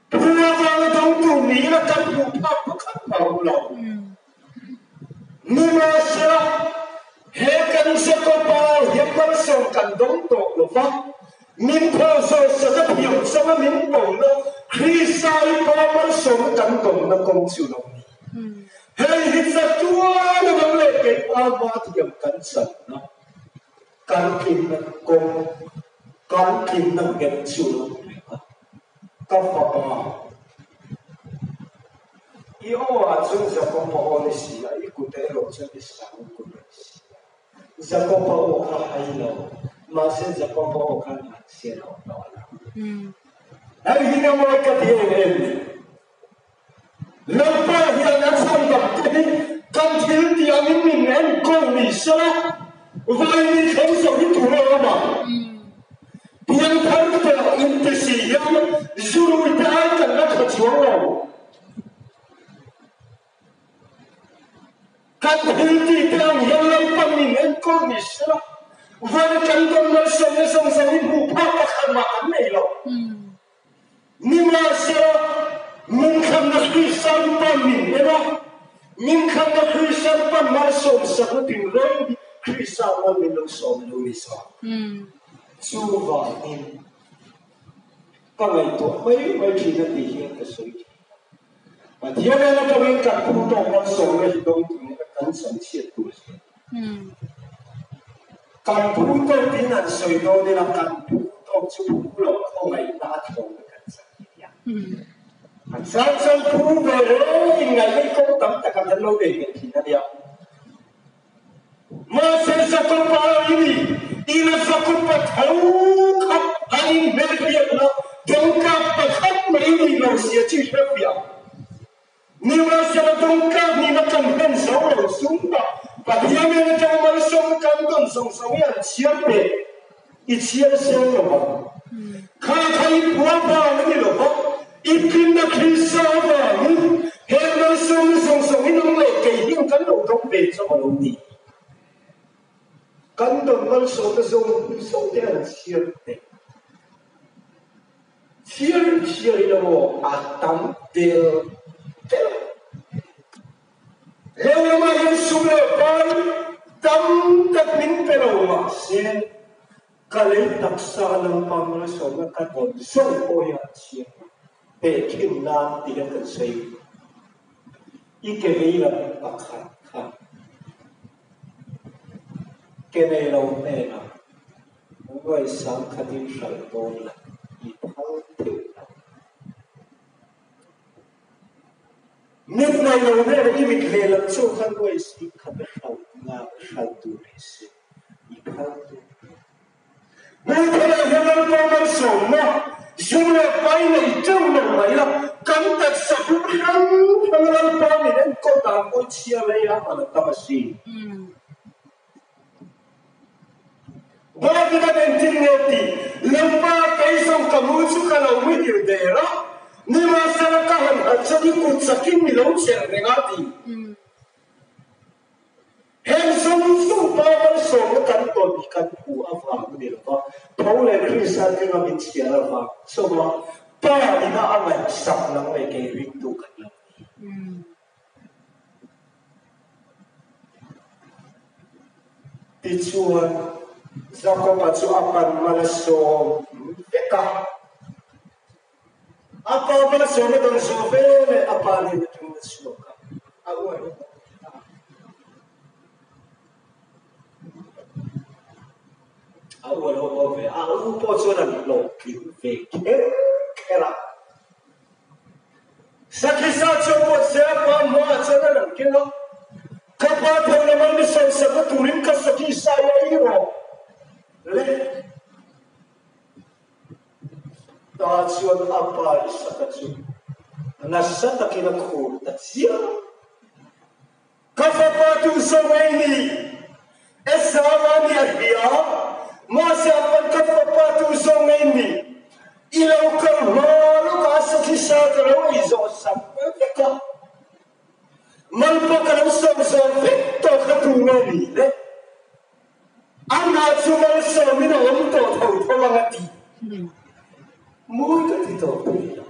Pu avanga dawng tur niin a kan hmuh phak pakhat mah awm lo. Nimahsela, he kan Jakoba hian malsawm kan dawng tawh lo va, min phaw zawh sak a thiam changa min pawmna Krista i Pa malsawmna kan dawnna kawng chu lo ni. Hei hi chatuan a dang leh kei Pa hma thiam kan channa, kan tlinna kawng. Kan tlinna nghet chu lo ni reng a, ka fapa, i aw ah chuan Jakob-a aw ni si a, i kut erawh chuan Esau kut a ni si a. Jakob-a aw kha hai lo, mahse Jakob-a aw khan han sian awm lo a la. Hei hi na mawi ka ti em em ni. Lalpa hian a chhandam te hi kan thil tih angin min enkawl ni sela, vawiin thleng zo hi tur a awm ang. Pianthar tawh inti si hian zurui te ai kan la tha chuang lo. Kan thil tih te ang hian Lalpa min enkawl ni sela, vawiin kan dawn malsawmna zawng zawng hi hmuh phak pakhat mah kan nei lo. Nimahsela, Mingthlanna Kristian pa min en a, Mingthlanna Kristian pa malsawmsakna tinreng hi Krista mal min lo sawm lo ni zawk. Chuvangin, ka ngaihtuah mai mai thin a tih hian ka sawi thin a. Pathian en atangin kan phu tawk malsawmna hi dawng turin kan chanchhiat tur a ni. Kan phu tawk tiin an sawi dawn ila kan phu tawk chu phu loh khawngaihna a thlawm a kan chak hi nia. A chan chuan phu ve reng inngaihna i kawng tam takah kan lo nei ve thin a nia. Mahse Jakob-a i ni, ina Jakob-a tho kha an inhmelhriatna dawngtlak pakhat mai ni lo sia chu i hrefiah ang. Nimahsela dawngtlak nihna kan hlen zo lo chunga Pathian en atanga malsawmna kan dawn zawng zawng hi an chhiar pek i chhiar seng lo vang. Kha kha i phua vang a ni lo va, i tlinna Krista avangin heng malsawmna zawng zawng hi nang leh kei hian kan lo dawng ve chauh a lo ni. Kan dawn malsawmna zawng zawng te an chhiar teh. Chhiar chhiar ila maw a tam tel tel. Heng lamah hian sum leh pai tam tak min pe lo mahse ka lei taksa Lalpa malsawmna ka dawn zawng pawh hi an chhiar teh thin nan ti hian kan sawi. I ke vei lam pakhat kha ke nei lo hnenah ngawisang khatin hralh dawn la i phal theuh lo. Mit nei lo hnenah i mit lehlam chu kha ngawisang khat a hralh nga hralh duh leh si i phal theuh lo. Hmuhtheih hian Lalpa malsawmna zum leh pai nei teuh lo mai la, kan taksa hum hrang hrang Lalpa min enkawl dan pawh i chhiar leh a man a tam asin. David-a'n engtin nge tih? Lalpa, kei zawng ka mu chu ka lo muhil der a, nimahsela ka han harh chuan i kut chakin mi lo chelh reng a ti. Heng zawng zawng pa malsawmna kan tawn hi kan hmu avang a ni lo va, tho leh Krista tlinga min chhiar avang chauha Pa ina a ngaihsak nang leh kei ringtu kan lo ni. Tichuan, Jakoba chu a pan mal a sawm vek a. A pa malsawm a dawng zawh veleh a pa nen atangin a chhuak a, a uar a dawng ta. A uar ho pawh ve, a u pawh chuan an hlawhtling ve kher kher a. Sakhisa chu a pawt se, a pa hmaah chuan a rawn keng a, Ka pa tho lama mi sawisakna turin ka sakhisa i ei rawh le. Ta chuan a pa Isaka chu nasa takin a khur ta chiang. Ka fapa tu zawng ei ni, Esau-a ni a hria, mahse a pan ka fapa tu zawng ei ni, i lo kal hma lawkah a sathisa ka lo ei zawh sak vek a, mal pawh ka lo sawm zawh vek tawh kha tu nge ni le? Amah chu malsawmin a awm tawh tho tho ang a ti. Mawi ka ti tawh thei lo.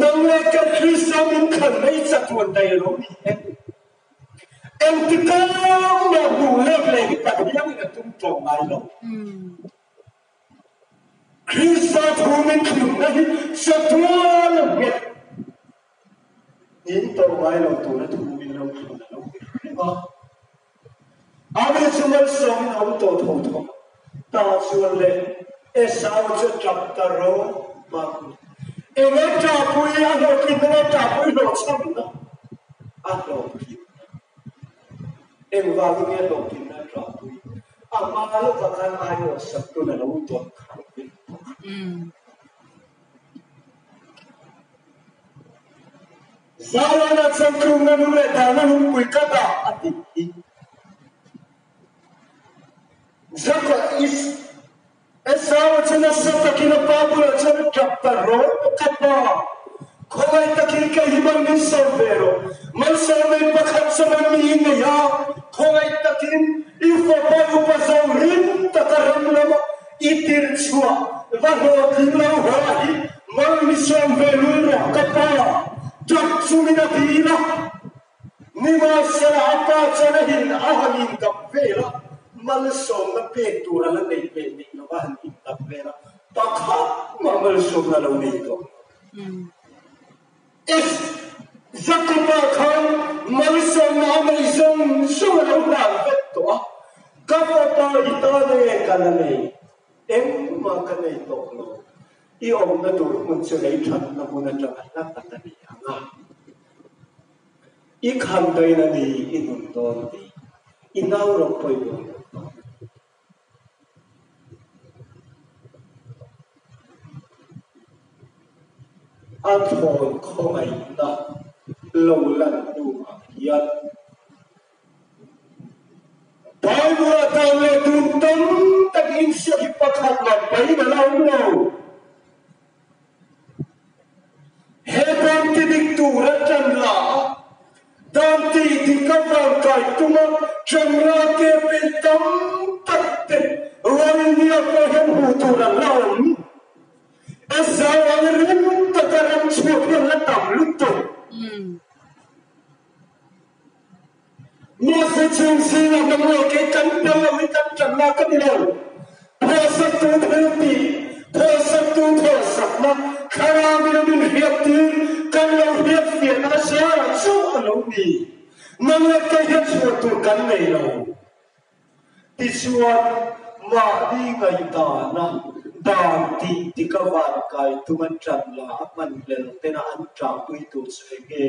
Nang leh ka Krista min khan mai chatuan daih a lo ni em? Engtikah mah hmuh lek leh hi Pathianin a tum tawh ngai lo. Krista thu min thlunna hi chatuan a nghet. In tawh ngai lo tura thu min lo thlun a lo ni reng a. Ani chu malsawmin a awm tawh tho tho. Ta chuan le, Esau chu a tap ta rawp a. Enge ṭahpui a hlawhtlin enge ṭahpui hlawhchhamna a hlawhtlinna? Engvangin nge hlawhtlinna a ṭahpui? A hma lawkah khan aiawh saktun a lo dawn khan vek bawk a. Zion-a changtlungna lung leh dahna lungpui ka dah a tih hi Jakob is Esau chu nasa takin a pa bulah chuan a tap ta rawh ka pa, khawngaih takin kei hi mal min sawm ve rawh, malsawm nei pakhat chuan mi i nei a, khawngaih takin i fapa upa zo rim taka ram lama I tirh chhuah va hlawhtling lo haw hi mal mi sawm ve lul rawh ka pa ṭap chungin a dil a, nimahsela a pa chuan a hin a han indap vel a, malsawmna pek tur a la neih ve neih lo a han indap vel a, pakhat mah malsawmna a lo nei tawh lo. Is Jakoba khan malsawmna a nei zawng zawng a lo hlan vek tawh a, Ka fapa i tan e ka la nei, engmah ka nei tawh lo, i awmna tur hmun chu lei thatna hmun atanga hla tak a ni ang a, i khan dain a ni i nun dawn ni, i nau rawh pawimawh lo dawn a ni. A thlawn khawngaihna lo lan hnuah hian Bible-ah dan leh dun tam tak insiak hi pakhat mah pain a la awm lo. He dan ti dik tura tan la a, dan ti dik avang kai tuma Chandra ke pen tam tak te Rohingya pawh hian hmuh tur an la awm. Esau ang rim taka ram chhuak hi an la tam lutuk. Mahse chung zingah nang leh kei kan tel lo hi kan ṭan lak a ni lo. Phuahsaktu thil tih, phuahsaktu thawhsakna, thlarau in a min hriattir, kan lo hriatfiahna a zarah chauh a lo ni. Nang leh kei hian chhuah tur kan nei lo. Tichuan, mahni ngaihdana dan tih dik a vankai tum an ṭan la a hman hlel tena an ṭahpui tur chu eng nge?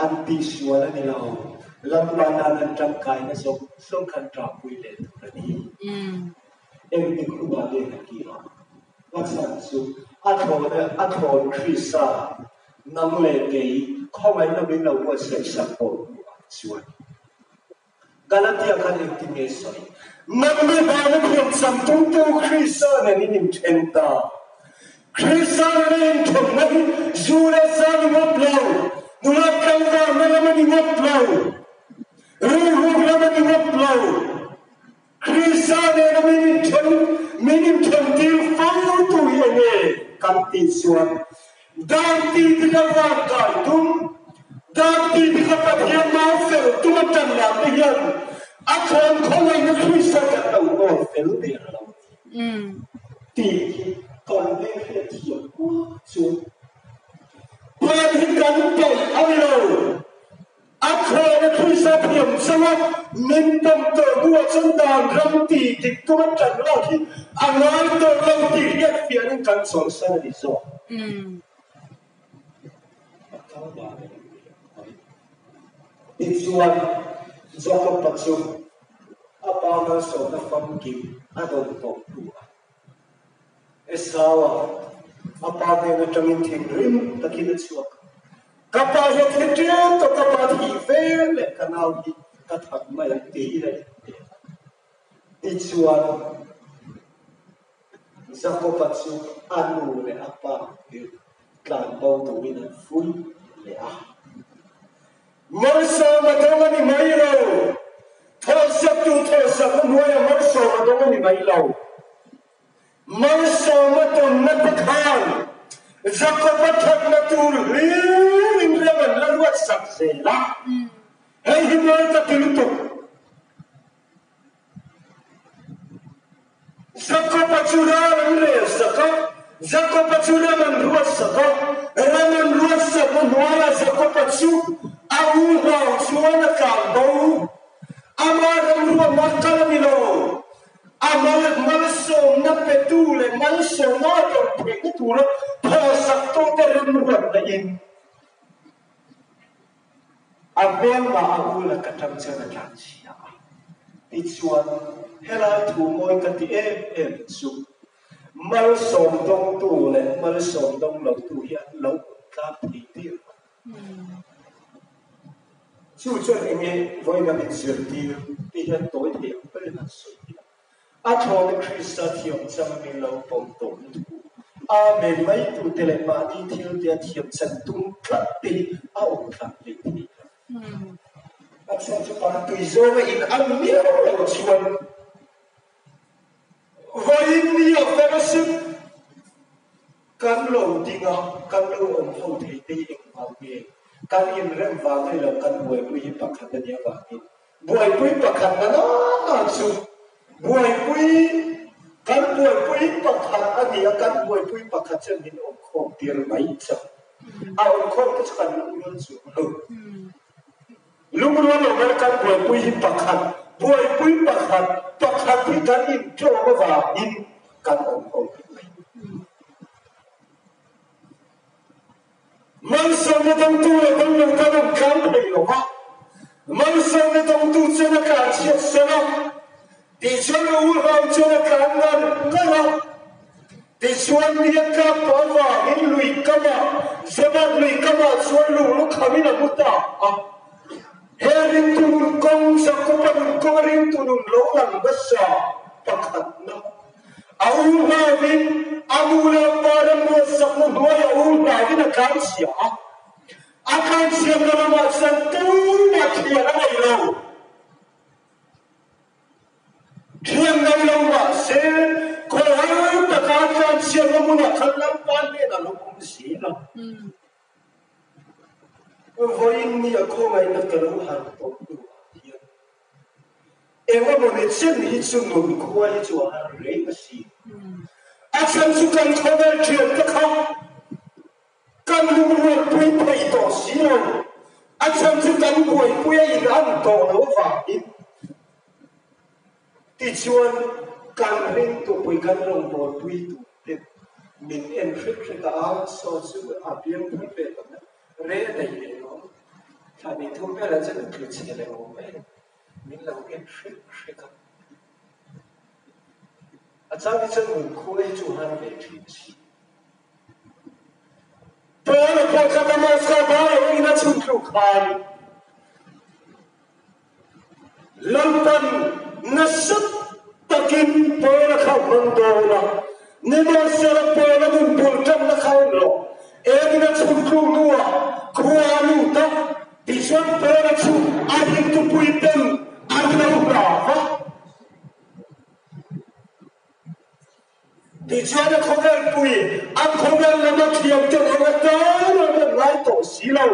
An tihsual a ni lo. Lalpa tan an ṭangkaina zawng zawng khan ṭahpui leh tur a ni. Engtik hunah nge ka ti ang? Ka chhan chu a thlawn a thlawn Krista, nang leh kei khawngaihna min lo buatsaih sak tawh hnuah chuan. Galatia khan engtin nge sawi? Nangni vana thiamsam tumtu Krista nen in inthen ta. Krista nena inthenna hi zu leh sa ni ngawt lo, nula tlangvalna lam a ni ngawt lo, rilru lam a ni ngawt lo. Krista nena min inthen, min inthentir fo tu hi enge kan tih chuan Dan tih tika van kai tum, dan tih tika Pathian mau fel tum a tan lah te hian a thlawn khawngaihna Krista kan lo nawl fel der lo tih hi kan veng hriat thiam kuak chu Pan hi kan paih a ni lo. A thlawna Krista thiam changa min pawm tawh hnuah chuan dan ram ti dik tum a tan lak hi a ngai tawh lo tih hriat fiahin kan chawlhsan a ni zawk. A kal dan a ni mai. Tichuan, Jakob-a chu a pa malsawmna famkim a dawn tawh hnuah Esau-a a pa hnen atangin thinrim takin a chhuak. Ka pa hi a thi ṭep tawh, ka pa thih ve leh ka nau hi ka that mai ang tiin a inpe a. Tichuan, Jakob-a chu a nu leh a pa hi tlan bo turin an fuih leh a. Malsawm a dawng a ni mai lo. Thawhsaktu thawhsakna hnuaiah malsawm a dawng a ni mai lo. Malsawm a tawnna te khan Jakob-a thatna tur hlirin rem an la ruatsak zel a. Hei hi mawi ka ti lutuk. Jakob-a chu ral an rel sak a, Jakob-a chu ram an ruat sak a, ram an ruat sakna hnuaiah Jakob-a chu a u hlau chuan a tlan bo. Ama ram ruahna kal a ni lo. A mal malsawmna petu leh malsawmna a dawn theihna tura phawsaktute ram ruatna in A hmelma a ul a ka tang chuan a tlan chhia a. Tichuan, helai thu mawi ka ti em em chu, malsawm dawngtu leh malsawm dawng lotu hi an lo awm tlang thei tir a. Chu chuan enge vawiin a min zirtir tih hian tawi thei ang berin an sawi thei a. A thlawna Krista thiam chang min lo pawm tawh lutuk. Amen mai tute leh mahni thil tia thiam chan tum tlat te hi a awm tlang hlei thei lo. A chhan chu kan tui zawnga in an miau lo chuan vawiin ni a fellowship kan lo ding a, kan lo awm ho thei te hi engvang nge? Kan inrem vang a ni lo, kan buaipui hi pakhat a nih avangin. Buaipui pakhat na na na chu buaipui kan buaipui pakhat a ni a, kan buaipui pakhat chuan min awmkhawm tir mai chauh. A awmkhawm te chu kan lungrual chuang lo. Lungrual lo mai kan buaipui hi pakhat, buaipui pakhat, pakhat hi kan intlawm avangin kan awmkhawm tir mai. Malsawmna dawngtu leh dawng lo tan an tlang thei lo va, malsawmna dawngtu chuan a tlan chhiat san a, tichuan a u hlau chuan a tlan ngar ngar a. Tichuan mi a tlak tawh avangin lui kamah, Zebat lui kamah chuan lunglu khamin a mu ta a. He ringtu nun kawng, Jakoba nun kawng a ringtu nun lo lang hmasa pakhatna. A u hlauvin a nu leh a pa remruatsakna hnuaiah u hlauvin a tlanchhia a. A tlanchhiatna lamah chuan tumah thian a nei lo. Vawiin ni a khawngaihna ka lo harh tawh hnuah hian eng emaw ni chen hi chu nun khua hi chu a har reng a si. A chhan chu kan khawvel thiante kha kan lungrualpui thei tawh si lo. A chhan chu kan buaipui a inang tawh lo avangin. Tichuan, kan ringtupui kan rawngbawlpui turte min en hrek hrek a, a saw chu a biang thar ve ta mai, re daih leh lo, thla hnih thum velah chuan a tlu chhe leh awm mai a, min lo en hrek hrek a. A chang hi chuan nunkhua hi chu har ve thin a si. Paula pawh kha Damaska bar a awmin a chhun tluk khan, Lalpan nasa takin Paula kha a hmang dawn a, nimahsela Paula nun bul tanna kha a awm lo. Engin a chhun tluk hnuah khua a lut a, tichuan Paula chu a ringtupui ten an lo hlau va. Tichuan a khawvel pui, a khawvel lama thiam ten eng atan an rawn ngai tawh si lo.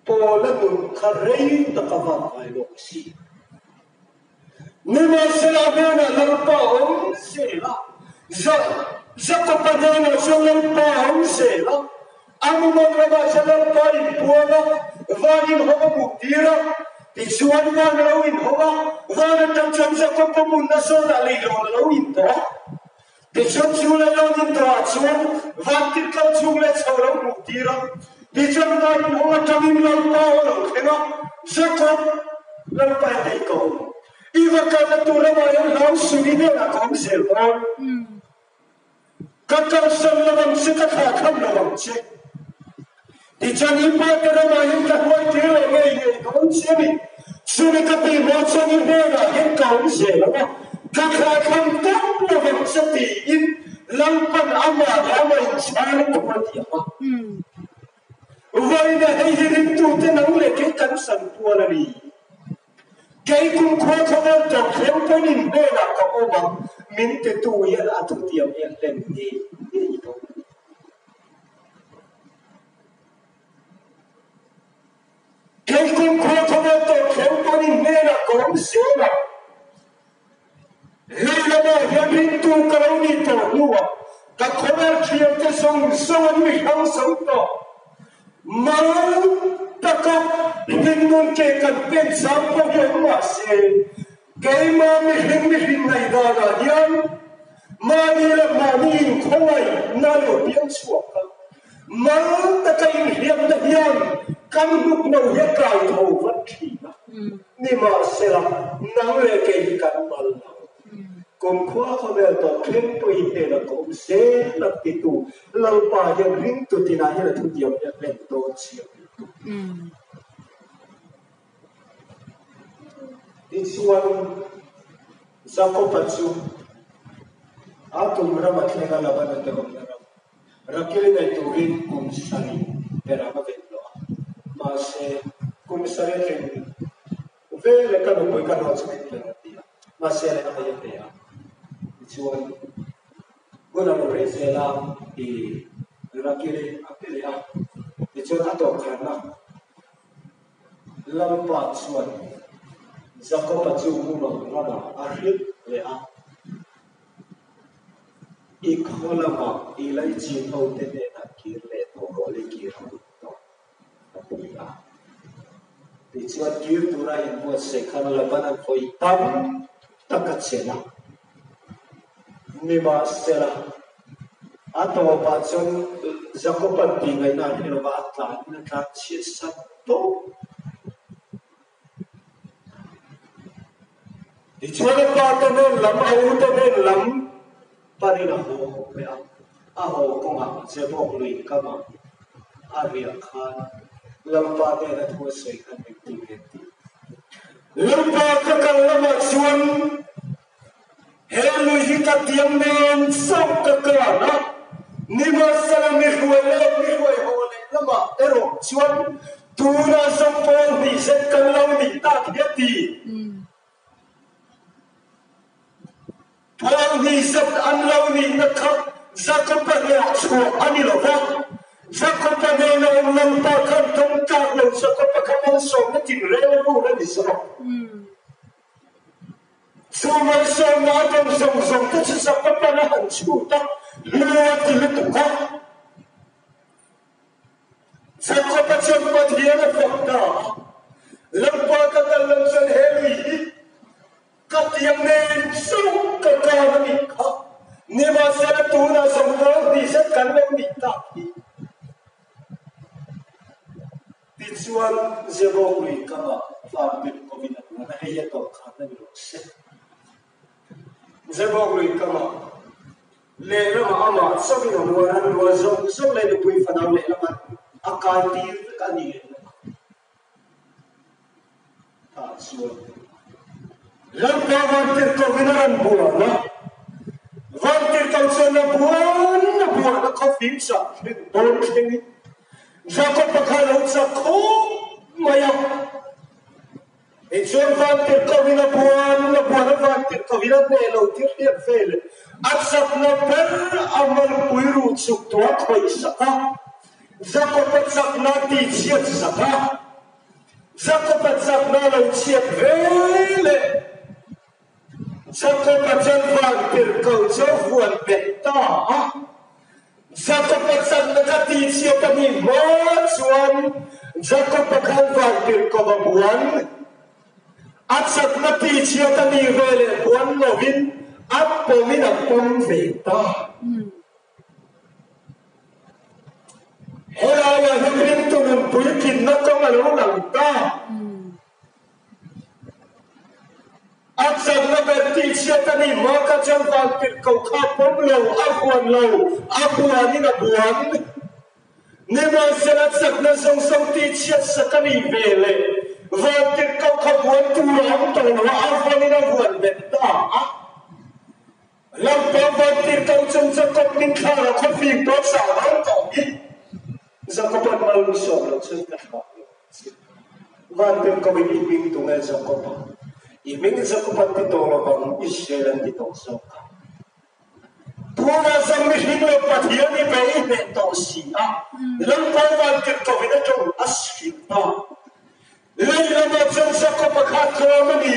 Paula nun kha rei tak a vak ngai lo a si. Nimahsela a hnenah Lalpa a awm zel a, Jakoba hnenah chuan Lalpa a awm zel a, a mumang ramah chuan Lalpa a inpuang a, van inhawng a hmuh tir a, tichuan van a lo inhawng a, van atang chuan Jakoba munna zawnah leilawn a lo intawh a. Tichuan chu leilawn intawhah chuan vantirhkoh chung leh chho lo hmuh tir a, tichuan van inhawng atangin Lalpa a lo thleng a, Jakob, Lalpa i hei ka awm. I va kalna tur ramah hian hlau suh i hnenah ka awm zel dawn. Ka kalsan lo ang che, ka thlah kham lo ang che. Tichuan i pa te ramah hian ka hruai tir leh ngei ngei dawn che a ni. Chumi ka tih hma chuan i hnenah hian ka awm zel ang a, ka thlah kham tawp lo ang che tiin Lalpan amah leh amah inchhang a thu a ti ang a. Vawiin hei hi ringtute nang leh kei kan san pual a ni. Kei kumkhua khawvel tawp thleng pawhin in hnenah ka awm ang, min titu hian a thutiam hi a hlen ngei ngei dawn a ni. Kei kumkhua khawvel tawp thleng pawhin in hnenah ka awm zel ang. Lei lamah hian ringtu ka lo nih tawh hnuah ka khawvel thiante zawng zawng an mi hrang zo tawh. Mal taka hringnun ke kan pen zam pawh hi awm mah se, keimah mihring mihring ngaihdanah hian mahni leh mahni inkhawngaihna lo piang chhuak a, mal taka inhliamna hian kan hnuk no hi a kai tho vat thin a. Nimahsela, nang leh kei hi kan mal lo. Kumkhua khawvel tawh thleng pawhin hnenah ka awm zel ang titu Lalpa hian ringtu tinah hian a thutiam hi a hlen dawn chiang lutuk. Tichuan, Jakoba chu a tum rama thleng a Labana te awmna ram Rakil nei turin kum sarih berah a ven loh a. Mahse, kum sarih a tling veleh ka nupui ka hlawh chu min pe a ti a. Mahse, leh a hei a pe a. Tichuan, Hun a lo reh zel a, i Rakili a pe leh a, tichuan a tawp kharna Lalpa chuan Jakoba chu mumang ramah a hrilh leh a, I khaw lamah i laichin hote hnenah kir leh tawh rawh le kir a hun tawh, a ti a. Tichuan kir tura inbuatsaih khan Laban-a'n vawi tam tak a chelh a. Nimahsela, a tawpah chuan Jakoba'n tih ngaihna a hre lova, a tlanin a tlan chhiat sat tawp. Tichuan a pa te hnen lam, a u te hnen lam panin a haw leh a, a haw kawngah Jebok lui kamah a riah khan Lalpa hnena thu a sawi khan min ti ve tih. Lalpa ka kal lamah chuan He lui hi ka tiang nen chauh ka kan a, nimahsela mi hruai leh mi hruai haw leh lamah erawh chuan tunah zawng pawl hnih zet kan lo nih tak hi a ti. Pawl hnih zet an lo nihna kha. Jakob-a hnawh chhuah a ni lo va, Jakob-a hnena awm Lalpa khan dawng tlak lo Jakob-a kha malsawmna tinreng a rul a ni zawk. Chu malsawmna a dawng zawng zawng te chu Jakob-a'n a han chhut a, hlu a ti lutuk a. Jakob-a chuan Pathian a fak ta a, Lalpa ka kal lam chuan he lui hi Ka tiang nen chauh ka kar a nih kha, nimahsela tunah zawng vawi hnih zet kan lo nih tak hi. Tichuan Zebawk lui kamah vanbel kovin a buan a, hei a tawh khan a ni rawh se. Zebawk lui kamah lehlamah amah chauhin a buan a, an rual zawng zawng leh nupui fanau lehlamah a kai tir vek a ni lehlamah. Tah chuan Lalpa Vantirhkohvin a rawn buan a, Vantirhkoh chuan a buan a buan a khawfim chah thleng dawn thlengin Jakob-a kha a lo chak khawp mai a. Tichuan Vantirhkohvin a buan a buan a Vantirhkohvin a hneh lo tir hriat vel a chakna ber a malpui ruh chuk tuah a khawih sak a, Jakob-a chakna a tihchhiat sak a. Jakob-a chakna a lo chhiat ve leh Jakob-a chuan vantirhkoh chu a vuan bet ta a. Jakob-a chakna kha tihchhiat a nih hma chuan Jakob-a khan vantirhkoh a buan. A chakna tihchhiat a nih ve leh buan lovin a pawmin a pawm ve ta. Helaiah hian ringtu nun puitlinna kawng a lo lang ta. A chakna ber tihchhiat a nih hma kha chuan vantirhkoh kha a pawm lo, a huan lo, a buanin a buan. Nimahsela chakna zawng zawng tihchhiat sak a nih ve leh vantirhkoh kha buan tur a awm tawh lo a, a huanin a huan bet ta a. Lalpa vantirhkoh chung Jakob min thlah a khawfing pawh sah dawn tawh hi Jakob-a'n mal min sawm loh chuan ka thlah lo ang che. Vantirhkohin i hming tunge Jakob-a? I hming Jakob an ti tawh lo vang, Israel an ti tawh zawk a. Tunah zawng mihring leh Pathian i bei hneh tawh si a, Lalpa vantirhkohin a tawng a hrilh ta. Lei lamah chuan Jakob-a kha a tlawm a ni.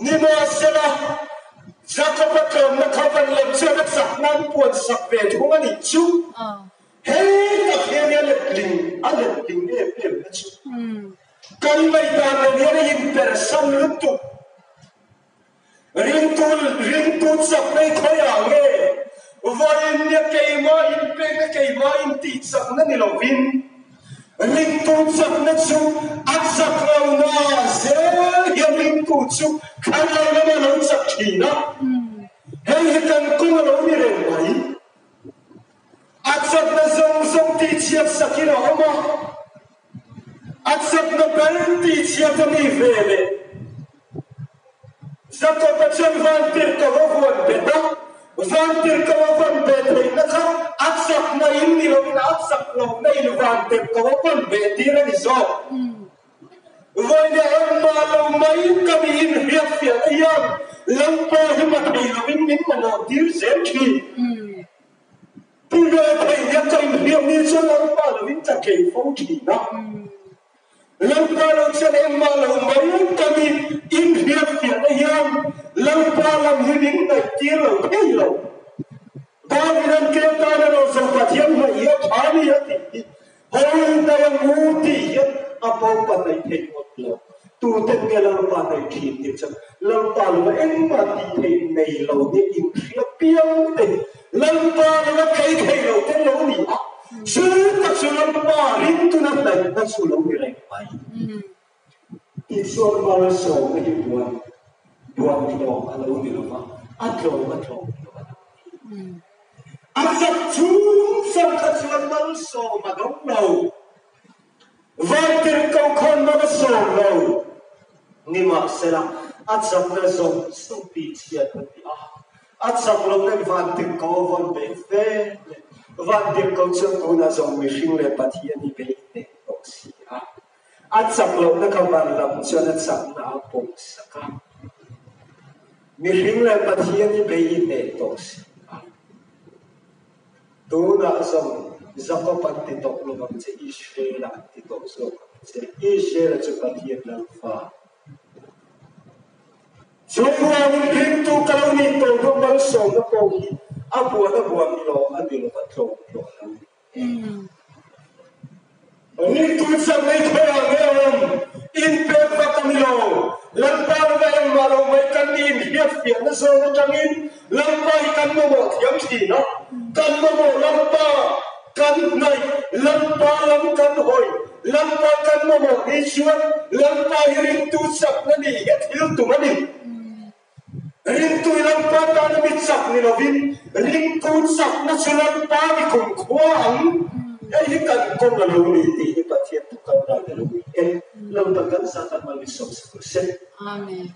Nimahsela, Jakob-a tlawmna kha van lam chuan a chak nan puan sak ve thung a nih chu. Hei tak hian a letling a letling em em na chu. Kan ngaihdan nen hian a inpersan lutuk. Ringtu ringtu chakna i khawiah nge? Vawiin nia keimah inpekna keimah intihchakna ni lovin, Ringtu chakna chu a chak lo na zel hian ringtu chu thlarau lamah a lo chak thin a, hei hi kan kawng a lo ni reng mai. A chakna zawng zawng tihchhiat sakin a awm a, a chakna ber tihchhiat a ni ve leh. Jakob-a chuan vantirhkoh a vuan bet a, vantirhkoh a vawn beh theihna kha a chakna in ni loin a chak lohna in vantirhkoh a vawn beh tir a ni zawk. Vawiin engmah lo mai ka mi inhriatfiahna hian Lalpa hi ma thei loin min mamawh tir zel thin. Ti ve thei hian ka inhriat ni chuan Lalpa loin ka tlei fo thin a. Lalpa lo chuan engmah lo mai ka ni, inhriatfiahna hian Lalpa lam hi min ngaihtir lo thei lo. David-a'n ke tan erawh zawng Pathian hnaih hi a tha a ni a tih hi hawi hnai ang u tih hian a bo pa hnaih thei ngawt lo. Tuten nge Lalpa hnaih thin tih chuan Lalpa lova engmah tih theih nei lo nia inhria piang te hi Lalpa lova tlei thei lo te lo ni a, chu tak chu Lalpa ringtuna hnaihna chu lo ni reng mai. Tichuan malsawmna hi buan buan tlawm a lo ni lo va, a tlawm a tlawm lo a lo ni. A chak chung chang kha chuan malsawm a dawng lo. Vantirhkoh khawn mal a sawm lo. Nimahsela, a chakna zawng zawng tihchhiat a ni a, a chak lohna in vantirhkoh a vawn beh fe leh vantirhkoh chuan tunah zawng mihring leh Pathian i bei hneh tawh si a. A chak lohna kha van lam chuan a chakna a pawm sak a, mihring leh Pathian i bei hneh tawh si a. Tunah zawng Jakob an ti tawh lo ang che, Israel-a an ti tawh zawk ang che. Israel-a chu Pathian Lalfa. Chuvangin ringtu ka lo nih tawh hnu malsawmna pawh hi a buan a buan ni lo, a ni lo a tlawm hlawh lo. Ringtu chuan mei khawiah nge awm? Inpek vak a ni lo. Lalpa lova engmah lo mai kan ni inhriatfiahna zawng atangin Lalpa hi kan mamawh thiam thin a. Kan mamawh Lalpa kan hnaih, Lalpa lam kan hawi, Lalpa kan mamawh ni chuan Lalpa hi ringtu chakna nih hi a thil tum a ni. Ringtu Lalpa tana mi chak ni lovin, ringtu chakna chu Lalpa mi kumkhua ang. Hei hi kan kawng a lo ni tih hi Pathian thu kal dan a lo ni e. Lalpa kan zat a hmang i sawm sak rawh se. Amen.